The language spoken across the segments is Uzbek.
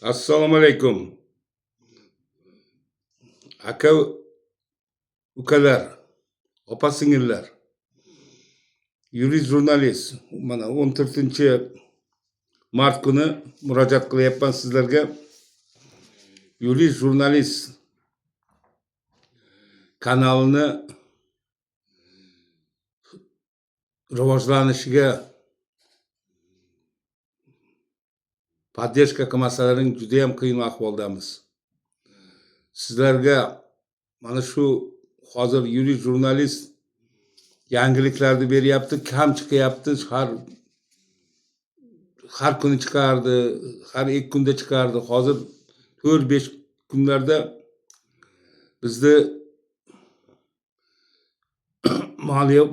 Assalomu alaykum. Aka, ukalar, opa singillar. Yurist jurnalist mana 14 mart kuni murojaat qilyapman sizlarga. Yurist jurnalist kanalini rivojlanishiga поддержка qilmasalaring, judayam qiyin ahvoldamiz. Sizlarga mana shu hozir yurist jurnalist yangiliklarni beryapti, kam chiqyapti, har kuni chiqardi, har 2 kunda chiqardi. Hozir 4-5 kunlarda bizni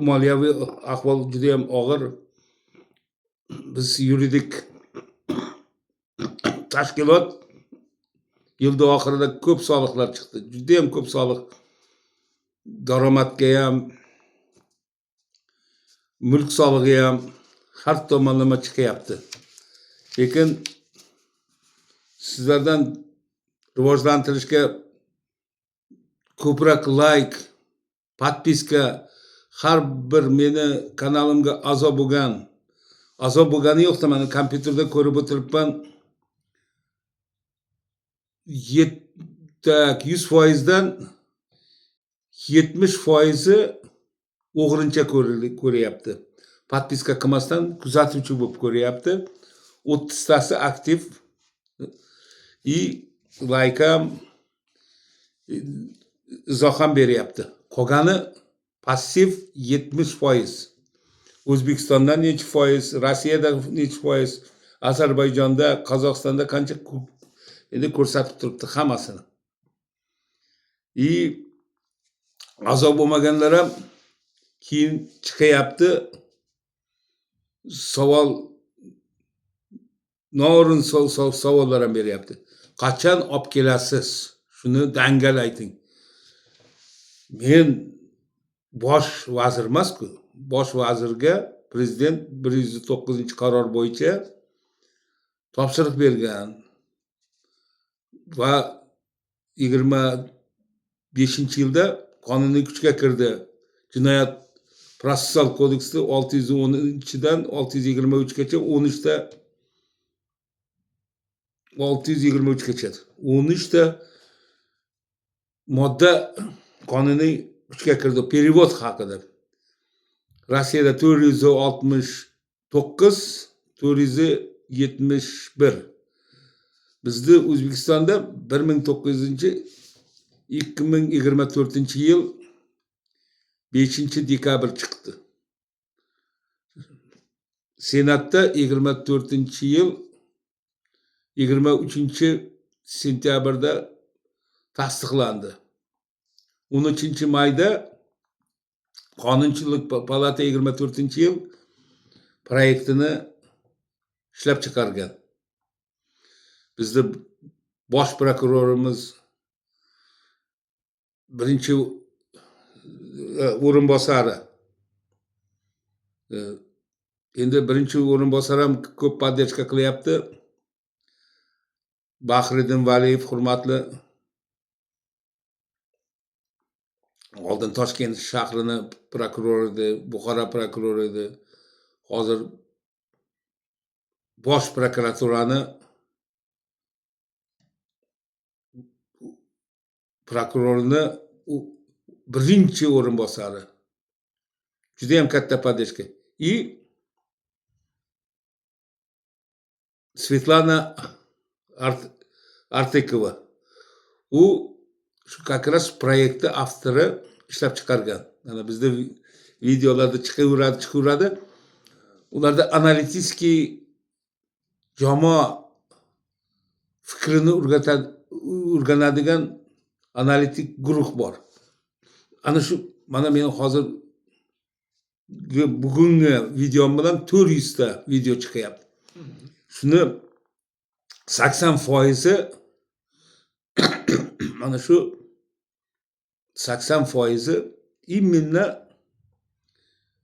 moliyaviy ahvol judayam og'ir. Biz yuridik tashkilot, yilni oxirida ko'p soliqlar chiqdi. Judayam ko'p soliq, daromadga ham, mulk solig'i ham, har tomonlama chiqyapti. Lekin sizlardan rivojlantirishga ko'proq layk, подписка, har bir meni kanalimga a'zo bo'lgan, a'zo bo'lgani yo'qda, mana kompyuterda ko'rib o'tiribman. Так, 100 foizdan 70 foizi o'g'rincha ko'ryapti. Подписка qilmasdan kuzatuvchi bo'lib ko'ryapti. 30tasi aktiv и layk ham, izoh ham beryapti. Qolgani passiv 70%. O'zbekistonda nechi foiz, Rossiyada nechi foiz, Ozarbayjonda, Qozog'istonda qancha, endi ko'rsatib turibdi hammasini. И a'zo bo'lmaganlar ham keyin chiqyapti. Savol, noo'rin savollar ham beryapti. Qachon olib kelasiz? Shuni dangal ayting. Men bosh vazir emas-ku. Bosh vazirga prezident 109-qaror bo'yicha topshiriq bergan va 25-yilda qonuniy kuchga kirdi. Jinoyat protsessual kodeksida 610-dan 623gacha, 13ta, 623gacha 13ta modda qonuniy kuchga kirdi. Перевод haqida. Rossiyada 469, 471. Bizni O'zbekistonda 1900, 2024-yil 5-dekabr chiqdi. Senatda 24-yil 23 sentyabrda tasdiqlandi. 13 mayda Qonunchilik palata 24-yil proyektini ishlab chiqargan. Bizni bosh prokurorimiz birinchi o'rinbosari, endi birinchi o'rinbosar ham ko'p поддержка qilyapti. Bahriddin Valiyev hurmatli, oldin Toshkent shahrini prokurori edi, Buxoro prokurori edi. Hozir bosh prokuraturani prokurorini birinchi o'rinbosari. Judayam katta поддержка. И Svetlana Artikova. U shu как раз proyektni avtori, ishlab chiqargan. Mana bizda videolarda chiqaveradi, chiqaveradi. Ularda аналитический jamoa fikrini o'rganadigan analitik guruh bor. Ana shu mana men hozir bugungi videom bilan 400 ta video chiqyapti. Shuni 80 foizi, mana shu 80 foizi именно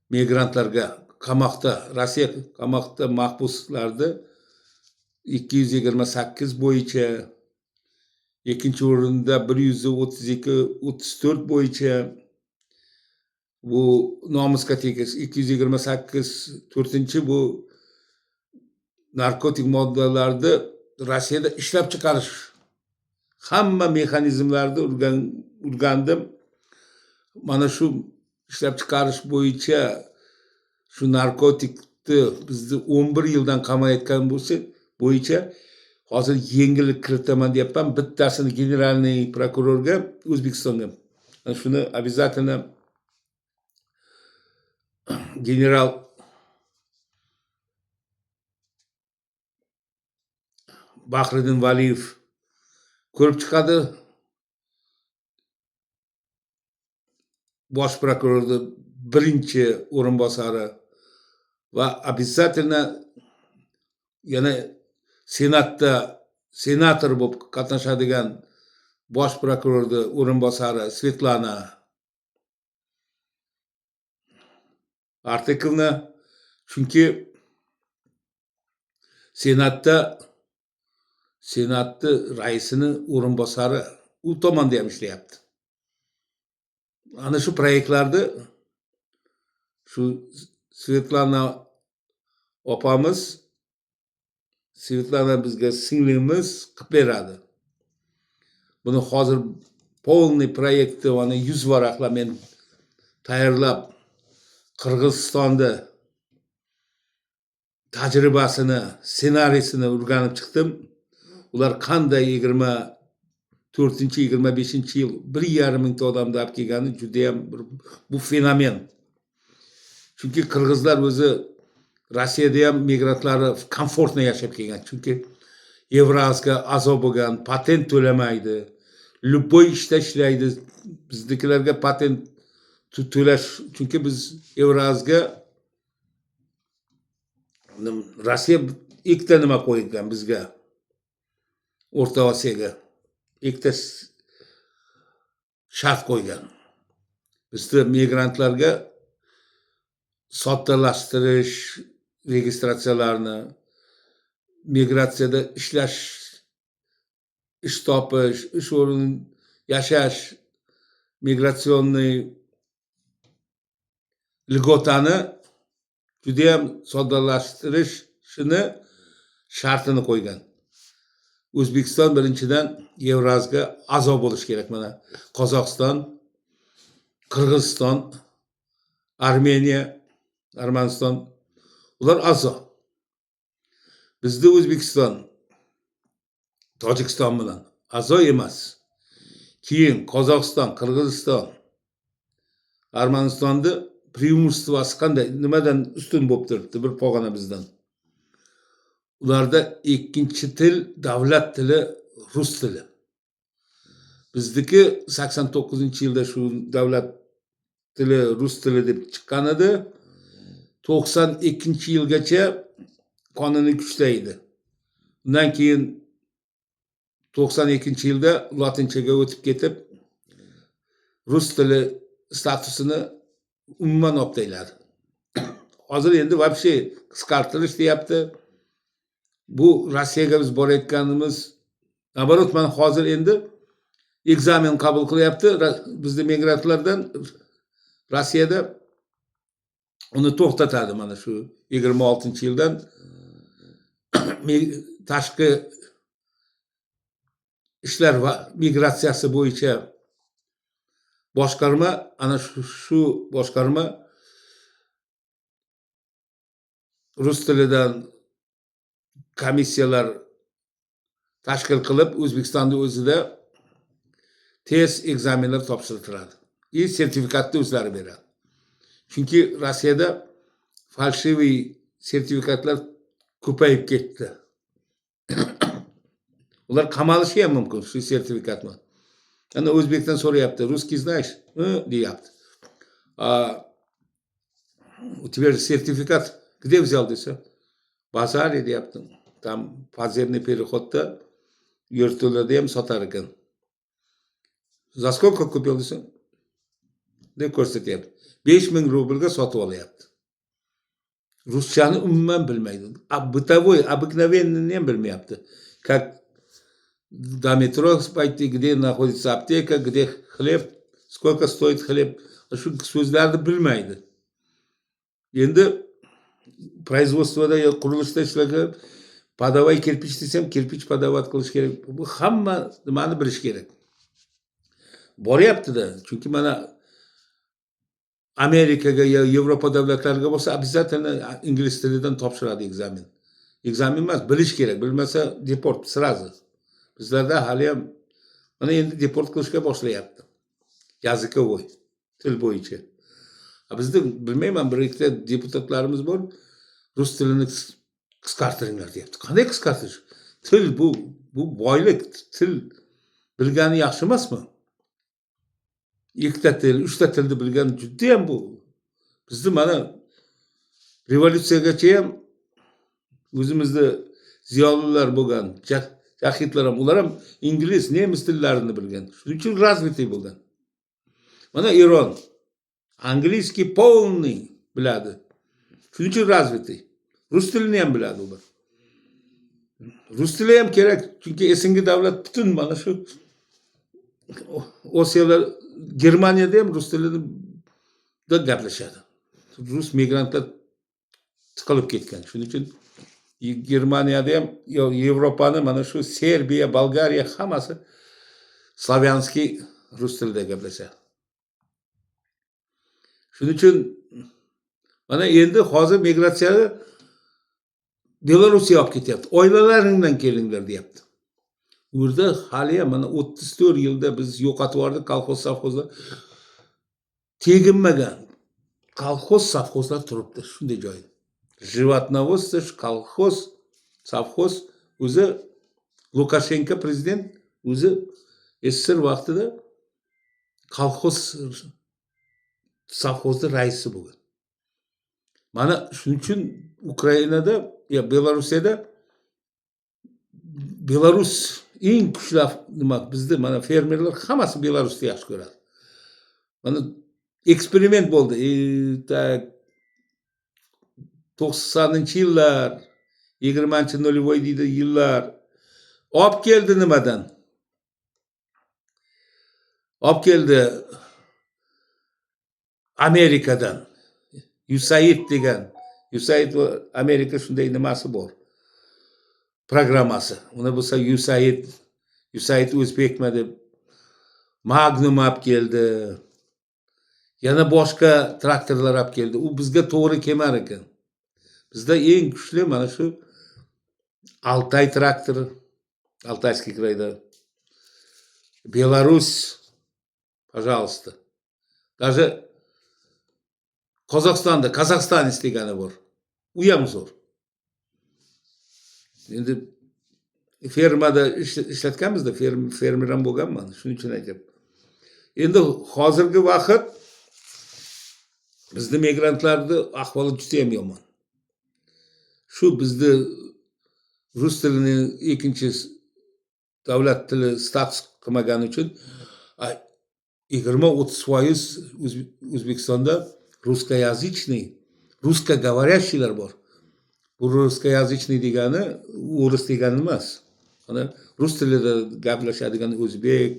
migrantlarga, qamoqda, Rossiya qamoqda mahbuslarni 228 bo'yicha, ikkinchi o'rinda 132 34 bo'yicha, bu nomusga tegish 228, to'rtinchi bu narkotik moddalarni Rossiyada ishlab chiqarish. Hamma mexanizmlarni o'rgandim. Mana shu ishlab chiqarish bo'yicha shu narkotikni bizni 11 yildan qamayotgan bo'lsa bo'yicha hozir yengillik kiritaman deyapman. Bittasini generalniy prokurorga O'zbekistonga. Mana shuni обязательно general Bahriddin Valiyev ko'rib chiqadi. Bosh prokurorni birinchi o'rinbosari va обязательно yana senatda senator bo'lib qatnashadigan bosh prokurorni o'rinbosari Svetlana Artikovna, chunki senatda senatni raisini o'rinbosari u tomonda ham ishlayapti. Ana shu proyektlarni shu Svetlana opamiz, Svetlana bizga singlimiz qilib beradi. Buni hozir polniy proyektni mana 100 varaqlab men tayyorlab Qirg'izistonda tajribasini, ssenariysini o'rganib chiqdim. Ular qanday 24-25 yil 1,5 mingta odamni olib kelgani judayam bir bu fenomen. Chunki qirg'izlar o'zi Rossiyada ham migrantlari komfortно yashab kelgan. Chunki Evrazga a'zo bo'lgan, patent to'lamaydi. Любой ishda ishlaydi. Biznikilarga patent to'lash, chunki biz Evrazga Rossiya ikkita nima qo'ygan bizga. O'rta Osiyoga ikkita shart qo'ygan. Bizni migrantlarga soddalashtirish registratsiyalarni, migratsiyada ishlash, ish topish, ish o'rni, yashash, migratsionniy lьготani judayam soddalashtirishini shartini qo'ygan. O'zbekiston birinchidan Evrazga a'zo bo'lishi kerak. Mana Qozog'iston, Qirg'iziston, Armeniya, Armaniston ular a'zo. Bizda O'zbekiston Tojikiston bilan a'zo emas. Keyin Qozog'iston, Qirg'iziston, Armanistonni преимуществоsi qanday, nimadan ustun bo'lib turibdi bir pog'ona bizdan? Ularda ikkinchi til davlat tili rus tili. Bizniki 89-yilda shu davlat tili rus tili deb chiqqan edi. 92-yilgacha qonuniy kuchda edi. Undan keyin 92-yilda lotinchaga o'tib ketib, rus tili statusini umuman olib tashladi. Hozir endi вообще qisqartirish deyapti. Bu Rossiyaga biz borayotganimiz, наоборот, mana hozir endi ekzamen qabul qilyapti bizni migrantlardan Rossiyada, uni to'xtatadi mana shu 26-yildan tashqi ishlar va migratsiyasi bo'yicha boshqarma, ana shu boshqarma rus tilidan komissiyalar tashkil qilib O'zbekistonda o'zida test ekzamenlar topshirtiradi. И sertifikatni o'zlari beradi. Chunki Rossiyada falshiviy sertifikatlar ko'payib ketdi. Ular qamalishi ham mumkin shu sertifikatni. Ana o'zbekdan so'rayapti, "Русский знаешь?" Deyapti. "А у тебя же сертификат где взял?" desa, "Базаре" deyapti. Там подземный переходda yerto'lada ham sotar ekan. "За сколько купил?" desa, deb ko'rsatyapti. 5000 rublga sotib olyapti. Ruschani umuman bilmaydi. Бытовой, обыкновенный ni ham bilmayapti. Как до метро пойти, где находится аптека, где хлеб, сколько стоит хлеб. Shu so'zlarni bilmaydi. Endi производство da yo qurilishda ishlagan, подавай кирпич desam, кирпич подавать qilish kerak. Bu hamma nimani bilish kerak. Boryapti-da, chunki mana Amerikaga yo Yevropa davlatlariga bo'lsa, обязательно ingliz tilidan topshiradi экзамен. Экзамен emas, bilish kerak. Bilmasa, deport сразу. Bizlarda haliyam mana endi deport qilishga boshlayapti. Языковой, til bo'yicha. Bizda, bilmayman, bir ikkita deputatlarimiz bor, rus tilini qisqartiringlar deyapti. Qanday qisqartirish? Til bu boylik, til bilgani yaxshi emasmi? Ikkita til, uchta tilni bilgan judayam bu. Bizni mana revolyutsiyagacha ham o'zimizda ziyolilar bo'lgan, jahidlar ham, ular ham ingliz, nemis tillarini bilgan. Shuning uchun развитый bo'lgan. Mana Eron английский полный biladi. Shuning uchun развитый. Rus tilini ham biladi ular. Rus tili ham kerak, chunki СНГ davlat butun mana shu Osiyolar, Germaniyada ham rus tilida gaplashadi. Rus migrantlar tiqilib ketgan. Shuning uchun Germaniyada ham yo Yevropani mana shu Serbiya, Bolgariya, hammasi славянский, rus tilida gaplashadi. Shuning uchun mana endi hozir migratsiyani Belarusga olib ketyapti. Oilalaring bilan kelinglar deyapti. U yerda haliyam mana 34 yilda biz yo'qotib yubordik kolxoz, sovxozlar. Teginmagan kolxoz, sovxozlar turibdi shunday joyda. Животноводство, kolxoz, sovxoz. O'zi Lukashenko prezident o'zi SSSR vaqtida kolxoz, sovxozni raisi bo'lgan. Mana shuning uchun Ukrainada yo Belarusiyada Belarus eng kuchli nima, bizda mana fermerlar hammasi Belarusni yaxshi ko'radi. Mana eksperiment bo'ldi. Так, 90-yillar, 20 нулевой deydi yillar. Olib keldi nimadan? Olib keldi Amerikadan. USAID degan. USAID va Amerika shunday nimasi bor. Programmasi. Uni bo'lsa USAID, USAID o'zbekmi deb Magnum olib keldi. Yana boshqa traktorlar olib keldi. U bizga to'g'ri kelmar ekan. Bizda eng kuchli mana shu Altay traktori, Алтайский край da. Belarus, пожалуйста. Даже Qozog'istonda Казахстанец degani bor. U ham zo'r. Endi fermada ishlatganmizda, fermer ham bo'lganman, shuning uchun aytyapman. Endi hozirgi vaqt bizni migrantlarni ahvoli juda ham yomon. Shu bizni rus tilini ikkinchi davlat tili status qilmagani uchun 20-30% O'zbekistonda русскоязычный, русскоговорящий lar bor. Bu русскоязычный degani o'ris degani emas. Mana rus tilida gaplashadigan o'zbek,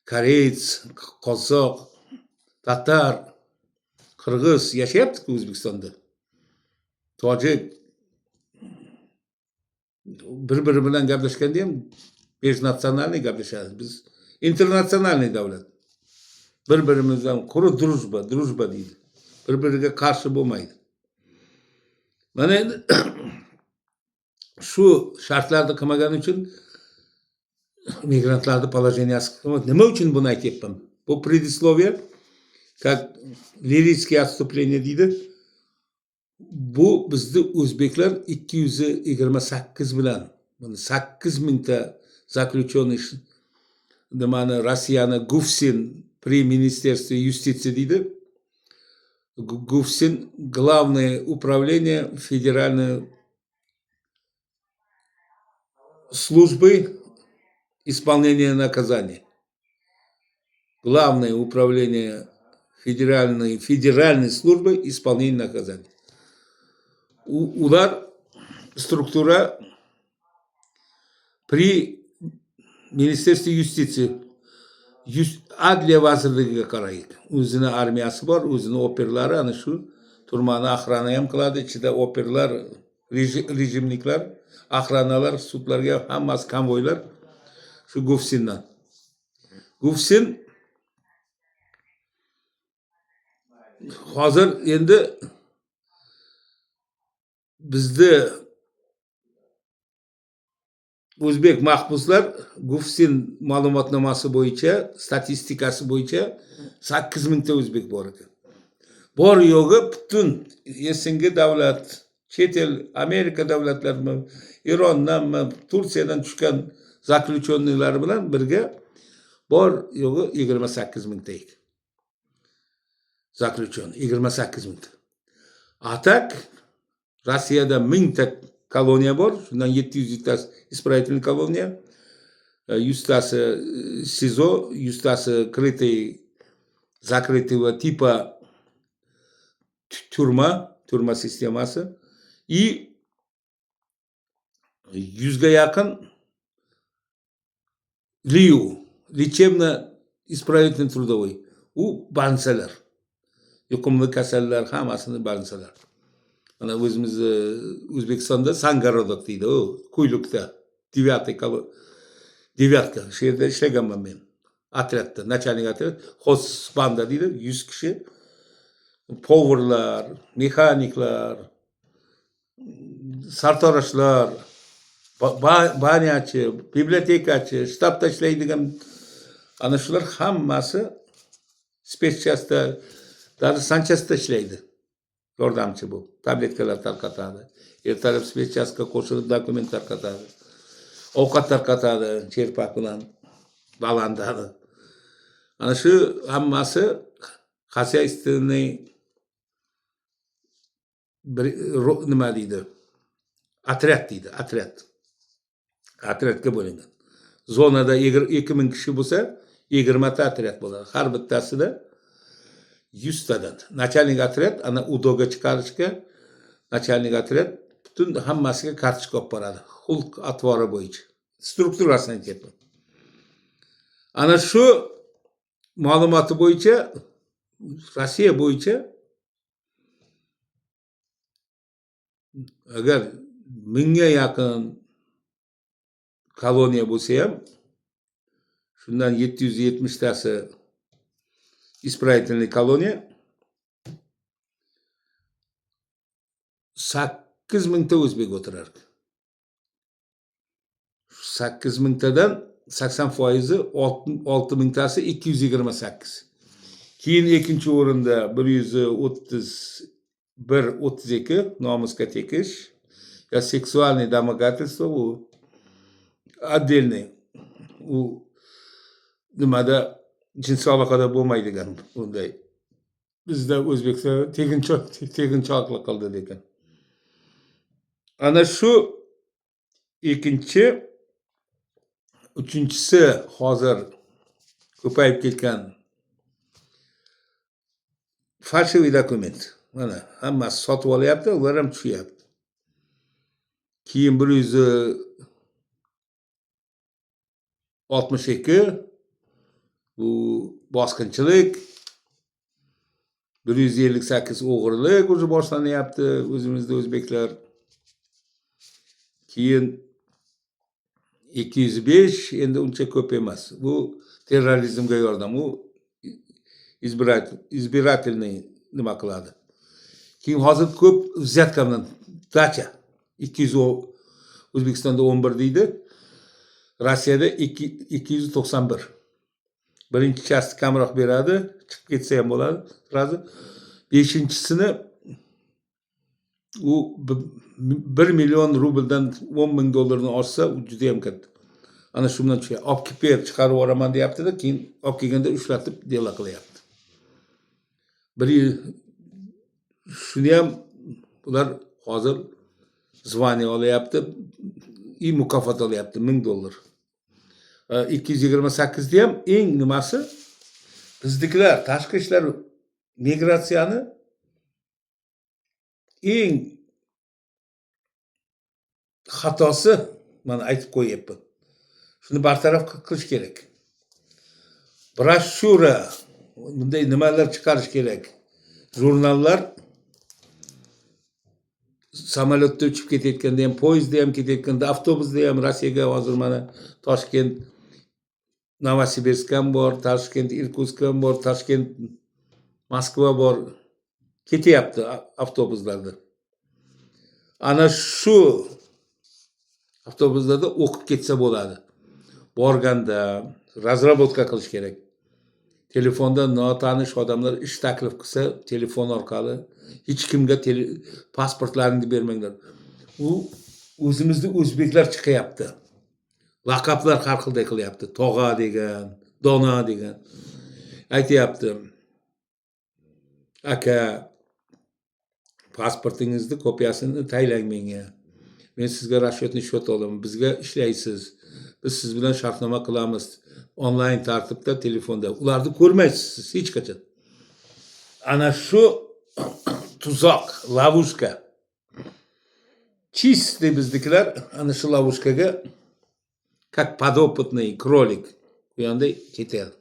koreys, qozoq, tatar, qirg'iz yashayapti-ku O'zbekistonda. Tojik bir biri bilan gaplashganda ham межнациональный gaplashadi. Biz интернациональный davlat. Bir birimizdan quruq дружба, дружба deydi. Bir biriga qarshi bo'lmaydi. Mana endi shu shartlarni qilmagani uchun migrantlarni положения si. Nima uchun buni aytyapman? Bu предисловие, как лирическое отступление deydi. Bu bizni o'zbeklar 228 bilan mana 8 mingta заключенный nimani Rossiyani ГУФСИН при Министерстве юстиции deydi. ГУФСИН, Главное управление Федеральной службы исполнения наказаний. Главное управление Федеральной службы исполнения наказаний. Ular struktura при Министерстве юстиции, Adliya vazirligiga qaraydi. O'zini armiyasi bor, o'zini оперlari, ana shu тюрьмani охрана ham qiladi. Ichida оперlar, режимникlar, охранаlar, sudlarga hammasi konvoylar shu ГУФСИНdan. ГУФСИН hozir endi bizni o'zbek mahbuslar ГУФСИН ma'lumotnomasi bo'yicha, statistikasi bo'yicha 8000 ta o'zbek bor ekan. Bor yo'g'i butun СНГ davlat, chet el, Amerika davlatlarimi, Erondanmi, Turkiyadan tushgan заключенныйlar bilan birga bor yo'g'i 28 mingta ekan. Заключенный 28 mingta. А так Rossiyada 1000 ta koloniya bor, shundan 700 tasi исправительный koloniya, 100 tasi СИЗО, 100 tasi крытый, закрытого типа тюрьма, тюрьма sistemasi и 100ga yaqin ЛИУ, лечебно исправительный трудовой, u больницаlar, yuqumli kasallar hammasini больницаlar. Mana o'zimizni O'zbekistonda Сангородок deydi, u Qo'yliqda девятый, девятка, shu yerda ishlaganman men отрядda, начальник отряд, хозбанда deydi, 100 kishi, поварlar, mexaniklar, sartaroshlar, баняchi, библиотекаchi, shtabda ishlaydigan ana shular hammasi спецчастьda, даже санчастьda ishlaydi yordamchi bo'lib, tabletkalar tarqatadi, ertalab спецчастьga qo'shilib dokument tarqatadi, ovqat tarqatadi черпак bilan balandadi. Ana shu hammasi хозяйственный bir nima deydi, отряд deydi, отряд, отрядga bo'lingan. Zonada 2000 kishi bo'lsa, 20 ta отряд bo'ladi, har bittasida 100 tadan. Начальник отряд ana УДОga chiqarishga начальник отряд butun hammasiga kartochka olib boradi, xulq atvori bo'yicha strukturasini aytyapman. Ana shu ma'lumoti bo'yicha Rossiya bo'yicha agar 1000ga yaqin koloniya bo'lsa ham, shundan 770 tasi исправительный koloniya, 8000 ta o'zbek o'tirar ekan. 8000 tadan 80%i, 6000 tasi, 228. Keyin ikkinchi o'rinda 131, 32 nomusga tegish yo сексуальный домогательство, u отдельный, u nimada jinsiy aloqada bo'lmaydigan bunday, bizda O'zbekistonda teginchoqlik qildi degan. Ana shu ikkinchi, uchinchisi hozir ko'payib ketgan фальшивый документ. Mana hammasi sotib olyapti, ular ham tushyapti. Keyin 162, bu bosqinchilik, 158 o'g'irlik уже boshlanyapti o'zimizda o'zbeklar. Keyin 205, endi uncha ko'p emas, bu terrorizmga yordam, u избирательный nima qiladi. Keyin hozir ko'p взятка bilan dacha, 200, O'zbekistonda 11 deydi, Rossiyada 291. Birinchi часть kamroq beradi, chiqib ketsa ham bo'ladi сразу. Beshinchisini u 1 million rubldan, 10 000 dollardan oshsa, u judayam katta. Ana shu bilan olib kelib ber, chiqarib yuboraman deyaptida, keyin olib kelganda ushlatib дело qilyapti. Bir yil shuni ham ular hozir звание olyapti и mukofot olyapti, 1000 dollar. 228da ham eng nimasi, biznikilar tashqi ishlar migratsiyani eng Xatosi mana aytib qo'yyapman. Shuni bartaraf qilish kerak. Broshyura, bunday nimalar chiqarish kerak. Jurnallar, samolyotda uchib ketayotganda ham, poyezdda ham ketayotganda, avtobusda ham Rossiyaga hozir mana Toshkent, Novosibirsk ham bor, Toshkent, Irkutsk ham bor, Toshkent, Moskva bor. Ketyapti avtobuslarda. Ana shu avtobuslarda o'qib ketsa bo'ladi. Borganda разработка qilish kerak. Telefonda notanish odamlar ish taklif qilsa, telefon orqali hech kimga pasportlaringni bermanglar. U o'zimizni o'zbeklar chiqyapti. Laqablar har xilday qilyapti. Tog'a degan, dona degan. Aytyapti. Aka, pasportingizni kopiyasini taylang menga. Men sizga расчетный счет olaman. Bizga ishlaysiz. Biz siz bilan shartnoma qilamiz. Onlayn tartibda, telefonda. Ularni ko'rmaysiz siz hech qachon. Ana shu tuzoq, ловушка. Чистый biznikilar ana shu ловушка ga, как подопытный кролик, u yoqda ketadi.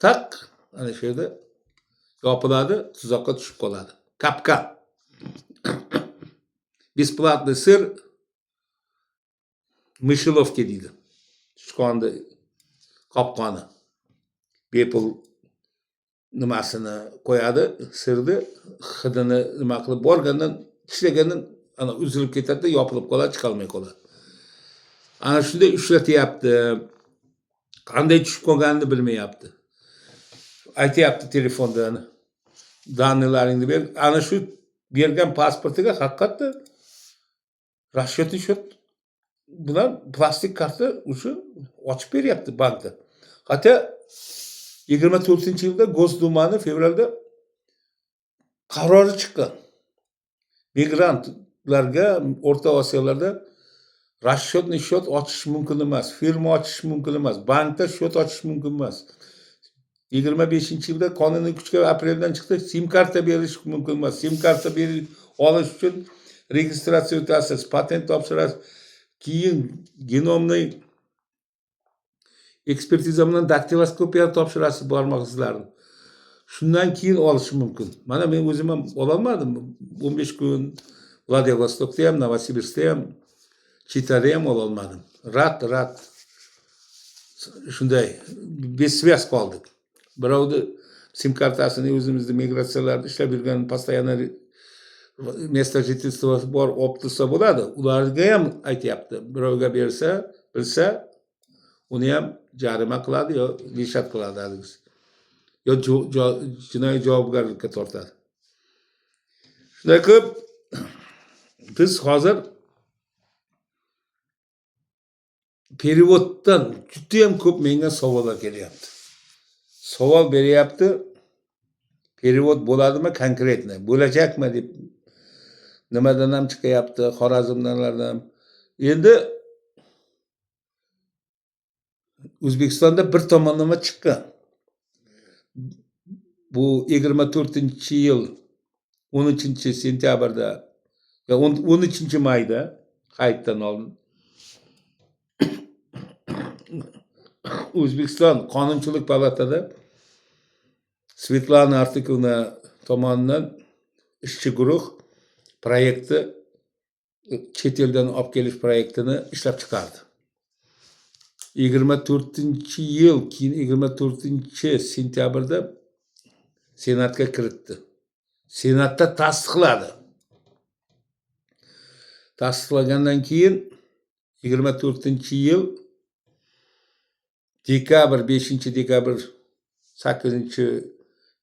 Taq ana shu yerda yopiladi, tuzoqqa tushib qoladi. Капкан. Бесплатный сыр мышеловка deydi. Sichqonni qopqoni. Bepul nimasini qo'yadi, сыр ni hidini nima qilib borgandan, tishlagandan ana uzilib ketadi, yopilib qoladi, chiqolmay qoladi. Ana shunday ushlatyapti. Qanday tushib qolganini bilmayapti. Aytyapti telefondan, данный laringni ber. Ana shu bergan pasportiga haqiqatda расчетный счет bilan plastik karta o'sha ochib beryapti bankda. Хотя 24-yilda Госдума ni fevralda qarori chiqqan. Migrantlarga O'rta Osiyolarda расчетный счет ochish mumkin emas, firma ochish mumkin emas, bankda счет ochish mumkin emas. 25-yilda qonuniy kuchga apreldan chiqdi, sim karta berish mumkin emas. Sim karta berish olish uchun registratsiya o'tasiz, patent topshirasiz, keyin genomniy ekspertiza bilan daktiloskopiya topshirasiz, barmoq izlarini. Shundan keyin olish mumkin. Mana men o'zim ham ololmadim. 15 kun Vladivostokda ham, Novosibirskda ham, Chitada ham ololmadim. Rad, rad. Shunday без связь qoldik. Birovni sim kartasini o'zimizni migratsiyalarda ishlab yurgan, постоянно место жительства bor, olib tursa bo'ladi. Ularga ham aytyapti. Birovga bersa, bilsa, uni ham jarima qiladi yo лишать qiladi haligisi. Yo jinoiy javobgarlikka tortadi. Shunday qilib biz hozir перевод dan judayam ko'p menga savollar kelyapti. Savol beryapti. Перевод bo'ladimi конкретно? Bo'lajakmi deb nimadan ham chiqyapti, Xorazmdanlardan ham. Endi O'zbekistonda bir tomonlama chiqqan. Bu 24-yil 13 sentyabrda yo 13 mayda, hayitdan oldin, O'zbekiston Qonunchilik palatada Svetlana Artikovna tomonidan ishchi guruh proyekti, chet eldan olib kelish proyektini ishlab chiqardi. 24-yil keyin 24 sentyabrda Senatga kiritdi. Senatda tasdiqladi. Tasdiqlagandan keyin 24-yil dekabr, 5 dekabr, 8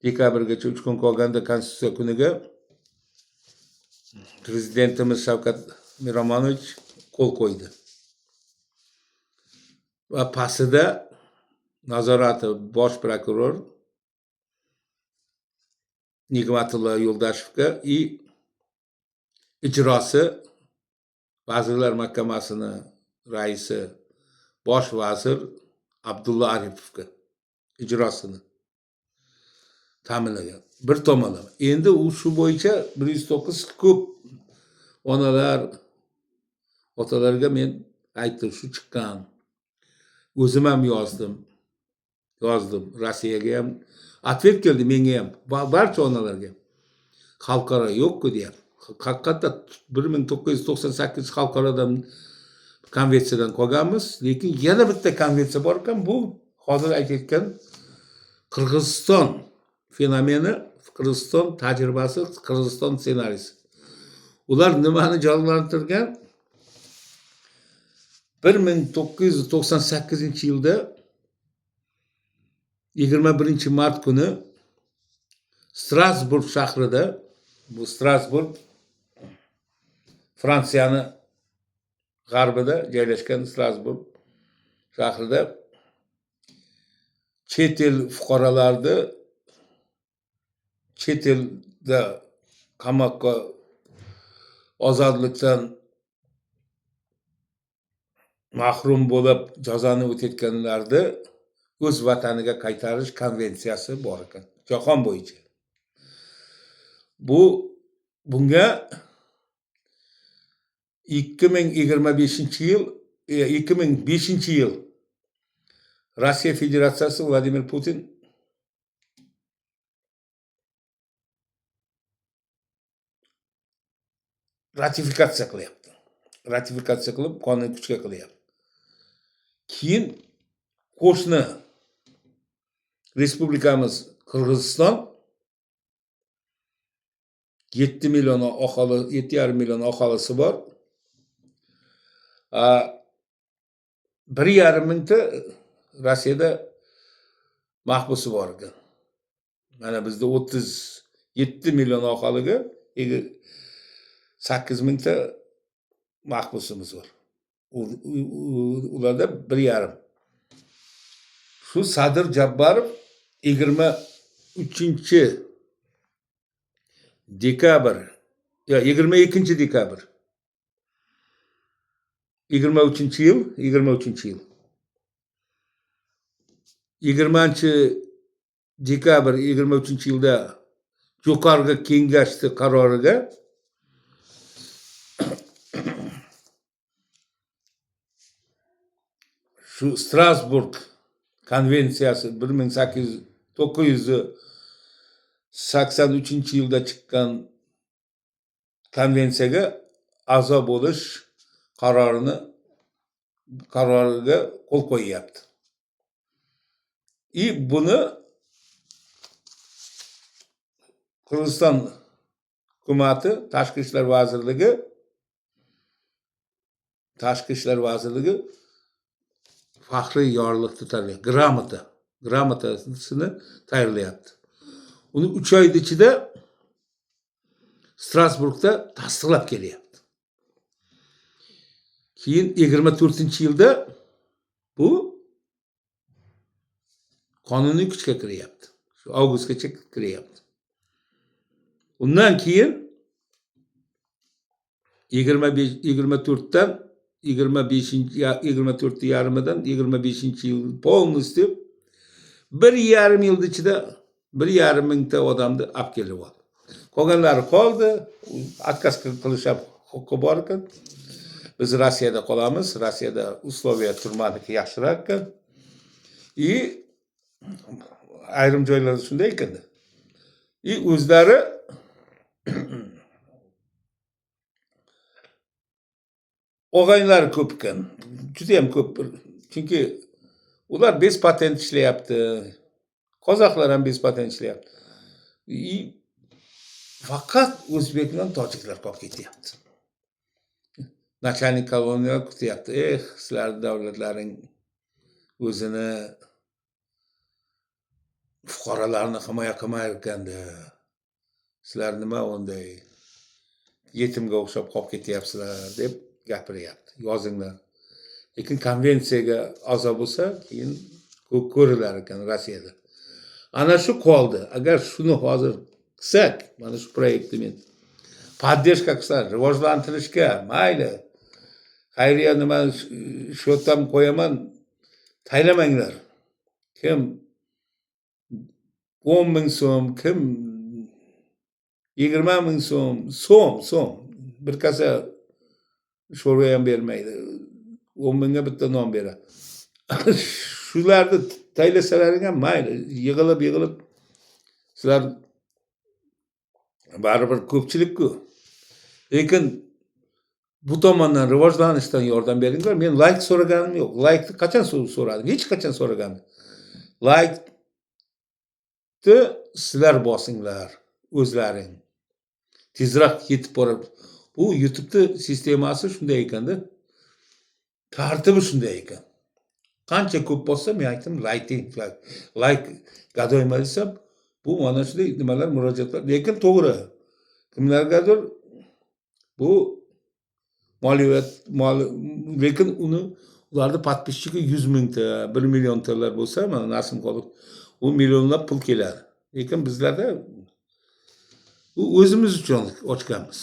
dekabrgacha 3 kun qolganda Konstitutsiya kuniga prezidentimiz Shavkat Miromonovich qo'l qo'ydi. Va pastida nazorati bosh prokuror Nig'matullo Yo'ldoshevga и ijrosi Vazirlar Mahkamasini raisi, bosh vazir Abdulla Aripovga ijrosini ta'minlagan. Bir tomonlama. Endi u shu bo'yicha 109 ko'p onalar, Otalarga men aytdim, shu chiqqan. O'zim ham yozdim. Yozdim. Rossiyaga ham ответ keldi, menga ham, barcha onalarga. Xalqaro yo'q-ku deyapti. Haqiqatda 1998 xalqarodan konvensiyadan qolganmiz, lekin yana bitta konvensiya bor ekan, bu hozir aytayotgan Qirg'iziston fenomeni, Qirg'iziston tajribasi, Qirg'iziston ssenariysi. Ular nimani jonlantirgan? 1998-yilda 21 mart kuni Strasburg shahrida, bu Strasburg Fransiyani g'arbida joylashgan Strasburg shahrida chet el fuqarolarni chet elda qamoqqa, ozodlikdan mahrum bo'lib jazoni o'tayotganlarni o'z vataniga qaytarish konvensiyasi bor ekan jahon bo'yicha. Bunga 2025-yil, 2005-yil Rossiya Federatsiyasi, Vladimir Putin ratifikatsiya qilyapti. Ratifikatsiya qilib, qonuniy kuchga qilyapti. Keyin qo'shni respublikamiz Qirg'iziston 7 million aholi, 7,5 million aholisi bor. 1,5 mingta Rossiyada mahbusi bor ekan. Mana bizda 37 million aholiga 8 mingta mahbusimiz bor. Ularda 1,5. Shu Sadir Jabbarov 23 dekabr yo 22 dekabr 23-yil, 23-yil 20 dekabr 23-yilda Jo'qorg'i Kengashni qaroriga shu Strasburg konvensiyasi, 1983-yilda chiqqan konvensiyaga a'zo bo'lish qaroriga qo'l qo'yyapti. И buni Qirg'iziston hukumati, Tashqi ishlar vazirligi faxriy yorliqni tayyorlayapti. Грамота sini tayyorlayapti. Uni 3 oyni ichida Strasburgda tasdiqlab kelyapti. Keyin 24-yilda bu qonuniy kuchga kiryapti. Shu avgustgacha kiryapti. Undan keyin 25, 24dan 25, 24 yarmidan 25-yil полностью 1,5 yil ichida 1,5 mingta odamni olib kelib oldi. Qolganlari qoldi, отказ qilish ham huquqi bor ekan. Biz Rossiyada qolamiz, Rossiyada условия тюрьма niki yaxshiroq ekan. И ayrim joylarda shunday ekanda. И o'zlari og'aynilari ko'p ekan. Judayam ko'p. Chunki ular без patent ishlayapti. Qozoqlar ham без patent ishlayapti. И faqat o'zbek bilan tojiklar qolib ketyapti. Начальник koloniyalar kutyapti. Eh, sizlarni davlatlaring o'zini fuqarolarini himoya qilmay ekanda. Sizlar nima unday yetimga o'xshab qolib ketyapsizlar, deb gapiryapti. Yozinglar. Lekin konvensiyaga a'zo bo'lsa, keyin ko'rilar ekan Rossiyada. Ana shu qoldi. Agar shuni hozir qilsak, mana shu proyektni men поддержка qilsa, rivojlantirishga mayli. Xayriya nima счёт ham qo'yaman, taylamanglar. Kim 10 000 so'm, kim 20 000 so'm, so'm, so'm. Bir kasa Sho'rva ham bermaydi. 10 mingga bitta non beradi. Shularni taylasalaring ham mayli, yig'ilib yig'ilib sizlar baribir ko'pchilik-ku. Lekin bu tomondan rivojlanishdan yordam beringlar. Men layk so'raganim yo'q. Laykni qachon so'radim? Hech qachon so'raganim. Laykni sizlar bosinglar o'zlaring. Tezroq yetib boradi. Bu YouTube'ni sistemasi shunday ekanda. Tartibi shunday ekan. Qancha ko'p bossa, men aytdim, layk, layk gadoyma desam, bu mana shunday nimalar, murojaatlar. Lekin to'g'ri. Kimlargadir bu moliyat lekin uni ularni подписчики 100 mingta, 1 milliontalar bo'lsa, mana Nasim Qobul, u millionlab pul keladi. Lekin bizlarda u o'zimiz uchun ochganmiz.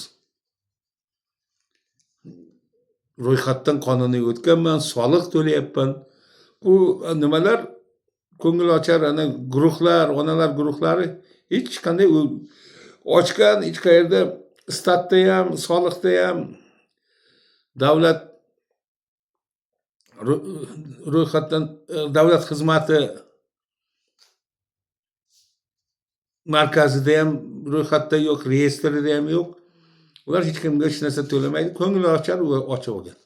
Ro'yxatdan qonuniy o'tganman, soliq to'layapman. U nimalar ko'ngil ochar ana guruhlar, onalar guruhlari hech qanday ochgan, hech qayerda statda ham, soliqda ham, davlat ro'yxatdan, davlat xizmati markazida ham ro'yxatda yo'q, reyestrida ham yo'q. Ular hech kimga hech narsa to'lamaydi, ko'ngil ochar ochib olgan.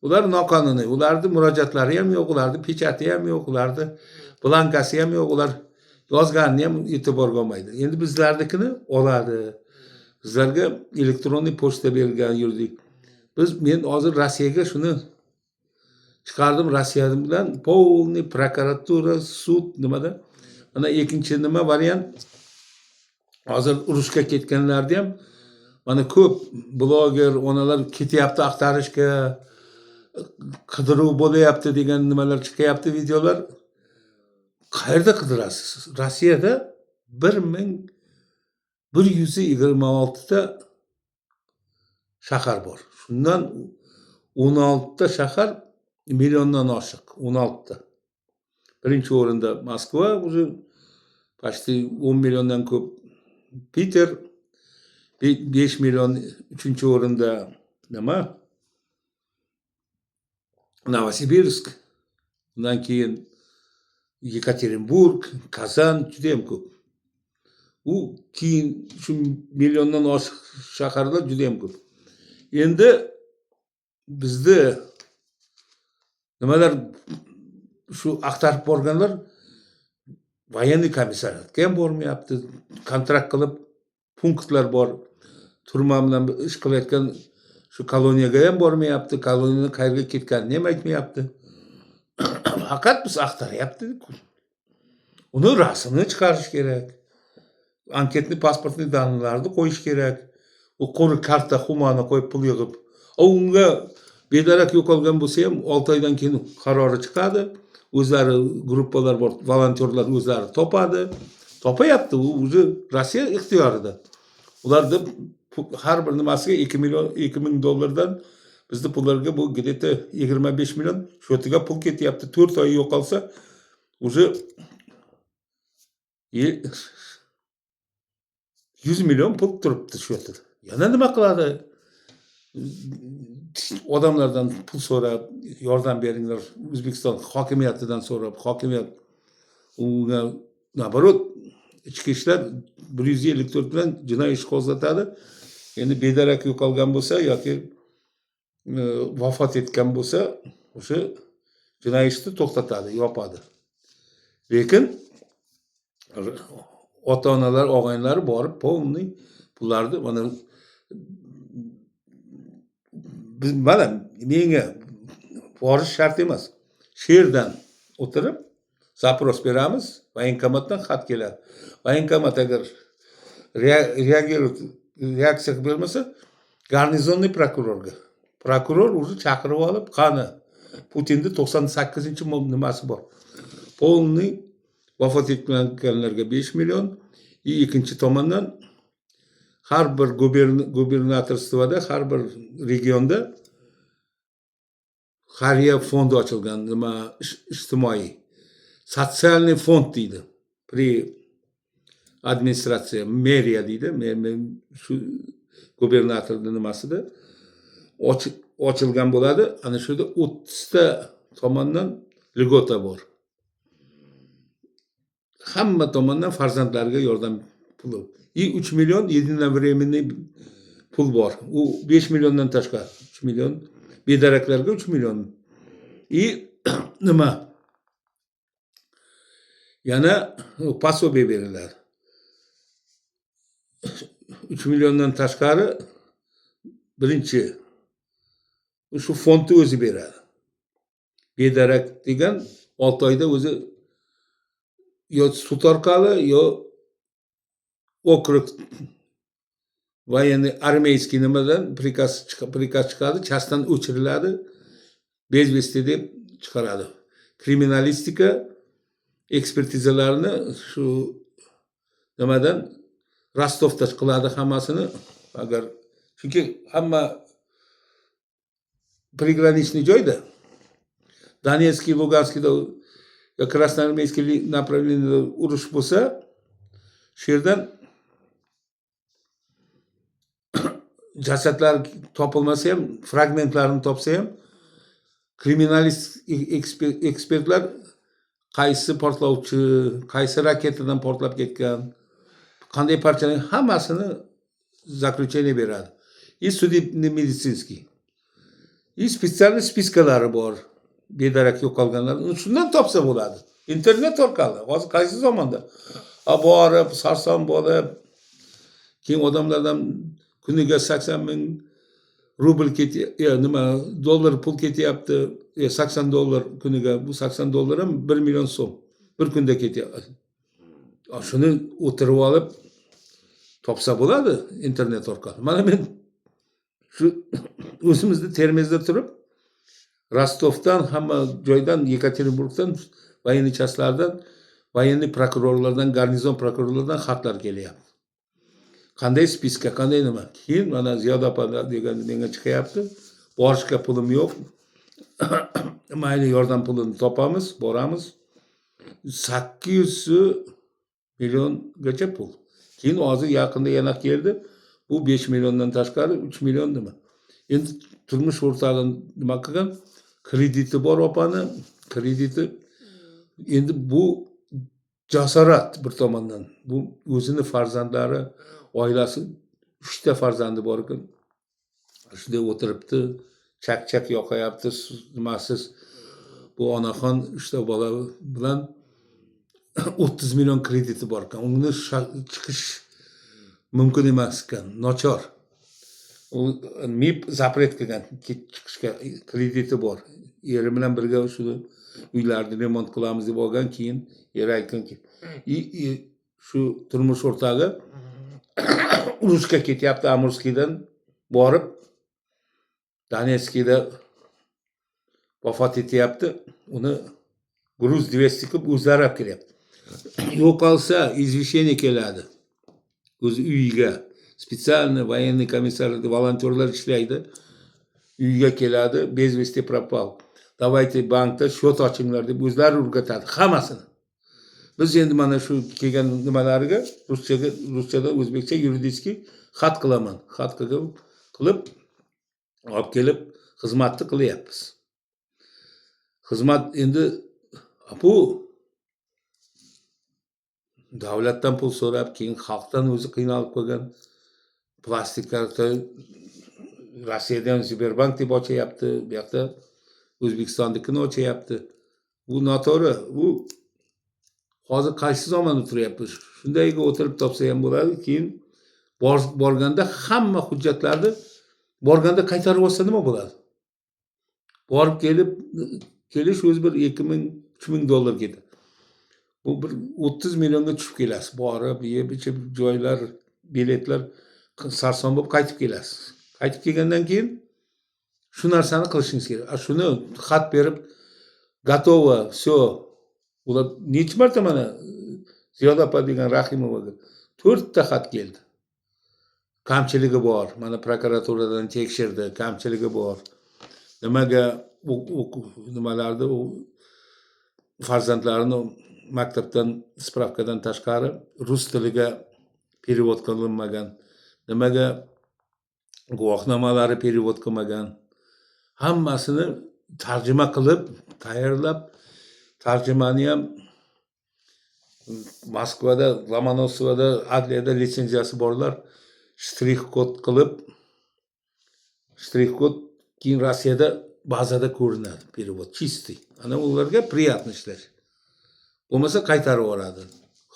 Ular noqonuniy, ularni murojaatlari ham yo'q, ularni pechati ham yo'q, ularni blankasi ham yo'q, ular yozganini ham e'tiborga olmaydi. Endi bizlarnikini oladi. Bizlarga elektronniy pochta berilgan yuridik. Men hozir Rossiyaga shuni chiqardim, Rossiya bilan полный prokuratura, sud nimada. Mana ikkinchi nima variant, hozir urushga ketganlarni ham mana ko'p bloger onalar ketyapti axtarishga, qidiruv bo'layapti degan nimalar chiqyapti, videolar. Qayerda qidirasiz? Rossiyada 1126 ta shahar bor. Shundan 16 ta shahar milliondan oshiq, 16 ta. Birinchi o'rinda Moskva, уже почти 10 milliondan ko'p. Piter 5 million, uchinchi o'rinda nima? Novosibirsk, undan keyin Yekaterinburg, Kazan, juda ham ko'p. U keyin shu milliondan oshiq shaharlar juda ham ko'p. Endi bizni nimalar shu axtarib borganlar военный komissariatga ham bormayapti. Kontrakt qilib punktlar bor. Turma bilan ish qilayotgan shu koloniyaga ham bormayapti. Koloniyani qayerga ketganini ham aytmayapti. Faqat biz axtaryapti. Uni rasmini chiqarish kerak. Anketni, pasportni данныйlarni qo'yish kerak. U quruq karta xumani qo'yib pul yig'ib. Unga bedarak yo'qolgan bo'lsa ham 6 oydan keyin qarori chiqadi. O'zlari gruppalar bor, volontyorlar o'zlari topadi. Topayapti, u уже Rossiya ixtiyorida. Ularda har bir nimasiga 2 million, 2000 dollardan, bizni pullarga bu где-то 25 million счёtiga pul ketyapti. 4 oy yo'qolsa уже 100 million pul turibdi счёtida. Yana nima qiladi? Odamlardan pul so'rab, yordam beringlar, O'zbekiston hokimiyatidan so'rab, hokimiyat unga наоборот ichki ishlar 154 bilan jinoiy ish qo'zg'atadi. Endi bedarak yo'qolgan bo'lsa yoki vafot etgan bo'lsa, o'sha jinoiy ishni to'xtatadi, yopadi. Lekin ota-onalar, og'aynilari borib полный pullarni mana biz, mana menga borish shart emas. Shu yerdan o'tirib запрос beramiz, военкоматdan xat keladi. Военкомат agar reaksiya qilib bermasa, гарнизонный prokurorga. Prokuror уже chaqirib olib, qani Putinni 98 nimasi bor. Полный vafot etganlarga 5 million и ikkinchi tomondan har bir губернаторствоda, har bir regionda xayriya fondi ochilgan, nima, ijtimoiy социальный фонд deydi, при administratsiya, meriya deydi, men shu gubernatorni nimasida. Ochilgan bo'ladi. Ana shu yerda 30 ta tomondan льгота bor. Hamma tomondan farzandlarga yordam puli. И 3 million единовременный pul bor. U 5 milliondan tashqari. 3 million bedaraklarga, 3 million. И nima? Yana пособие beriladi. 3 milliondan tashqari birinchi shu fondni o'zi beradi. Bedarak degan 6 oyda o'zi yo sud orqali, yo okrug военный армейский nimadan приказ chiqadi, часть dan o'chiriladi, без вести deb chiqaradi. Kriminalistika ekspertizalarini shu nimadan, Rostovda qiladi hammasini. Agar, chunki hamma приграничный joyda, Donetskiy, Luganskiyda yo Красноармейский направление da urush bo'lsa, shu yerdan jasadlar topilmasa ham, fragmentlarini topsa ham, kriminalist ekspertlar qaysi portlovchi, qaysi raketadan portlab ketgan, qanday parchalar, hammasini заключение beradi. И судебный медицинский, и специальный списка lari bor bedarak yo'qolganlar. Shundan topsa bo'ladi internet orqali. Hozir qaysi zamonda a borib, sarson bo'lib, keyin odamlardan kuniga 80 000 rubl nima, dollar pul ketyapti, 80 dollar kuniga. Bu 80 dollar ham 1 million so'm bir kunda ketyapti. Shuni o'tirib olib topsa bo'ladi internet orqali. Mana men shu o'zimizni Termizda turib, Rostovdan, hamma joydan, Yekaterinburgdan, военный часть lardan, военный prokurorlardan, garnizon prokurorlardan xatlar kelyapti, qanday списка, qanday nima. Keyin mana Ziyoda opa degan menga chiqyapti: borishga pulim yo'q. Mayli, yordam pulini topamiz, boramiz. 800 milliongacha pul. Keyin hozir yaqinda yana keldi, bu 5 milliondan tashqari 3 million nima. Endi turmush o'rtog'i nima qilgan, krediti bor opani, krediti. Endi bu jasorat bir tomondan. Bu o'zini farzandlari, oilasi, uchta farzandi bor ekan, shunday o'tiribdi, chak chak yoqayapti, nimasiz. Bu onaxon uchta bola bilan 30 million krediti bor ekan. Uni chiqish mumkin emas ekan, nochor. U МИБ запрет qilgan chiqishga, krediti bor. Eri bilan birga shuni uylarni remont qilamiz deb olgan. Keyin eri aytganki, и shu turmush o'rtog'i urushga ketyapti, Amurskiydan borib, Donetskiyda vafot etyapti. Uni груз 200 qilib o'zlari olib kelyapti. Yo'qolsa, извещение keladi o'zi uyiga. Специально военный комиссар, volontyorlar ishlaydi, uyga keladi: без вести пропал, давайте bankda счет ochinglar, deb o'zlari o'rgatadi hammasini. Biz endi mana shu kelgan nimalariga ruschaga, ruschada, o'zbekcha юридический xat qilaman. Xat qilib olib kelib, xizmatni qilyapmiz. Xizmat endi bu davlatdan pul so'rab, keyin xalqdan o'zi qiynalib qolgan. Plastik karta Rossiyada ham Sberbank deb ochyapti, bu yoqda O'zbekistonnikini ochyapti. Bu noto'g'ri. Bu hozir qaysi zamonda turyapmiz? Shundayga o'tirib topsa ham bo'ladi. Keyin borganda hamma hujjatlarni borganda qaytarib olsa nima bo'ladi? Borib kelib kelish o'zi bir 2000, 3000 dollar ketadi. Bu bir 30 millionga tushib kelasiz, borib, yeb ichib, joylar, biletlar, sarson bo'lib qaytib kelasiz. Qaytib kelgandan keyin shu narsani qilishingiz kerak. A shuni xat berib, готово все. Ular necha marta, mana Ziyoda opa degan Rahimovaga to'rtta xat keldi, kamchiligi bor. Mana prokuraturadan tekshirdi, kamchiligi bor. Nimaga nimalarni, u farzandlarini maktabdan справка dan tashqari rus tiliga перевод qilinmagan, nimaga Guvohnomalari перевод qilmagan. Hammasini tarjima qilib, tayyorlab, tarjimani ham Moskvada, Lomonosovada, adliyada litsenziyasi borlar shtrix kod qilib, shtrix kod keyin Rossiyada bazada ko'rinadi, перевод чистый. Ana ularga приятно ishlash. Bo'lmasa qaytarib yuboradi.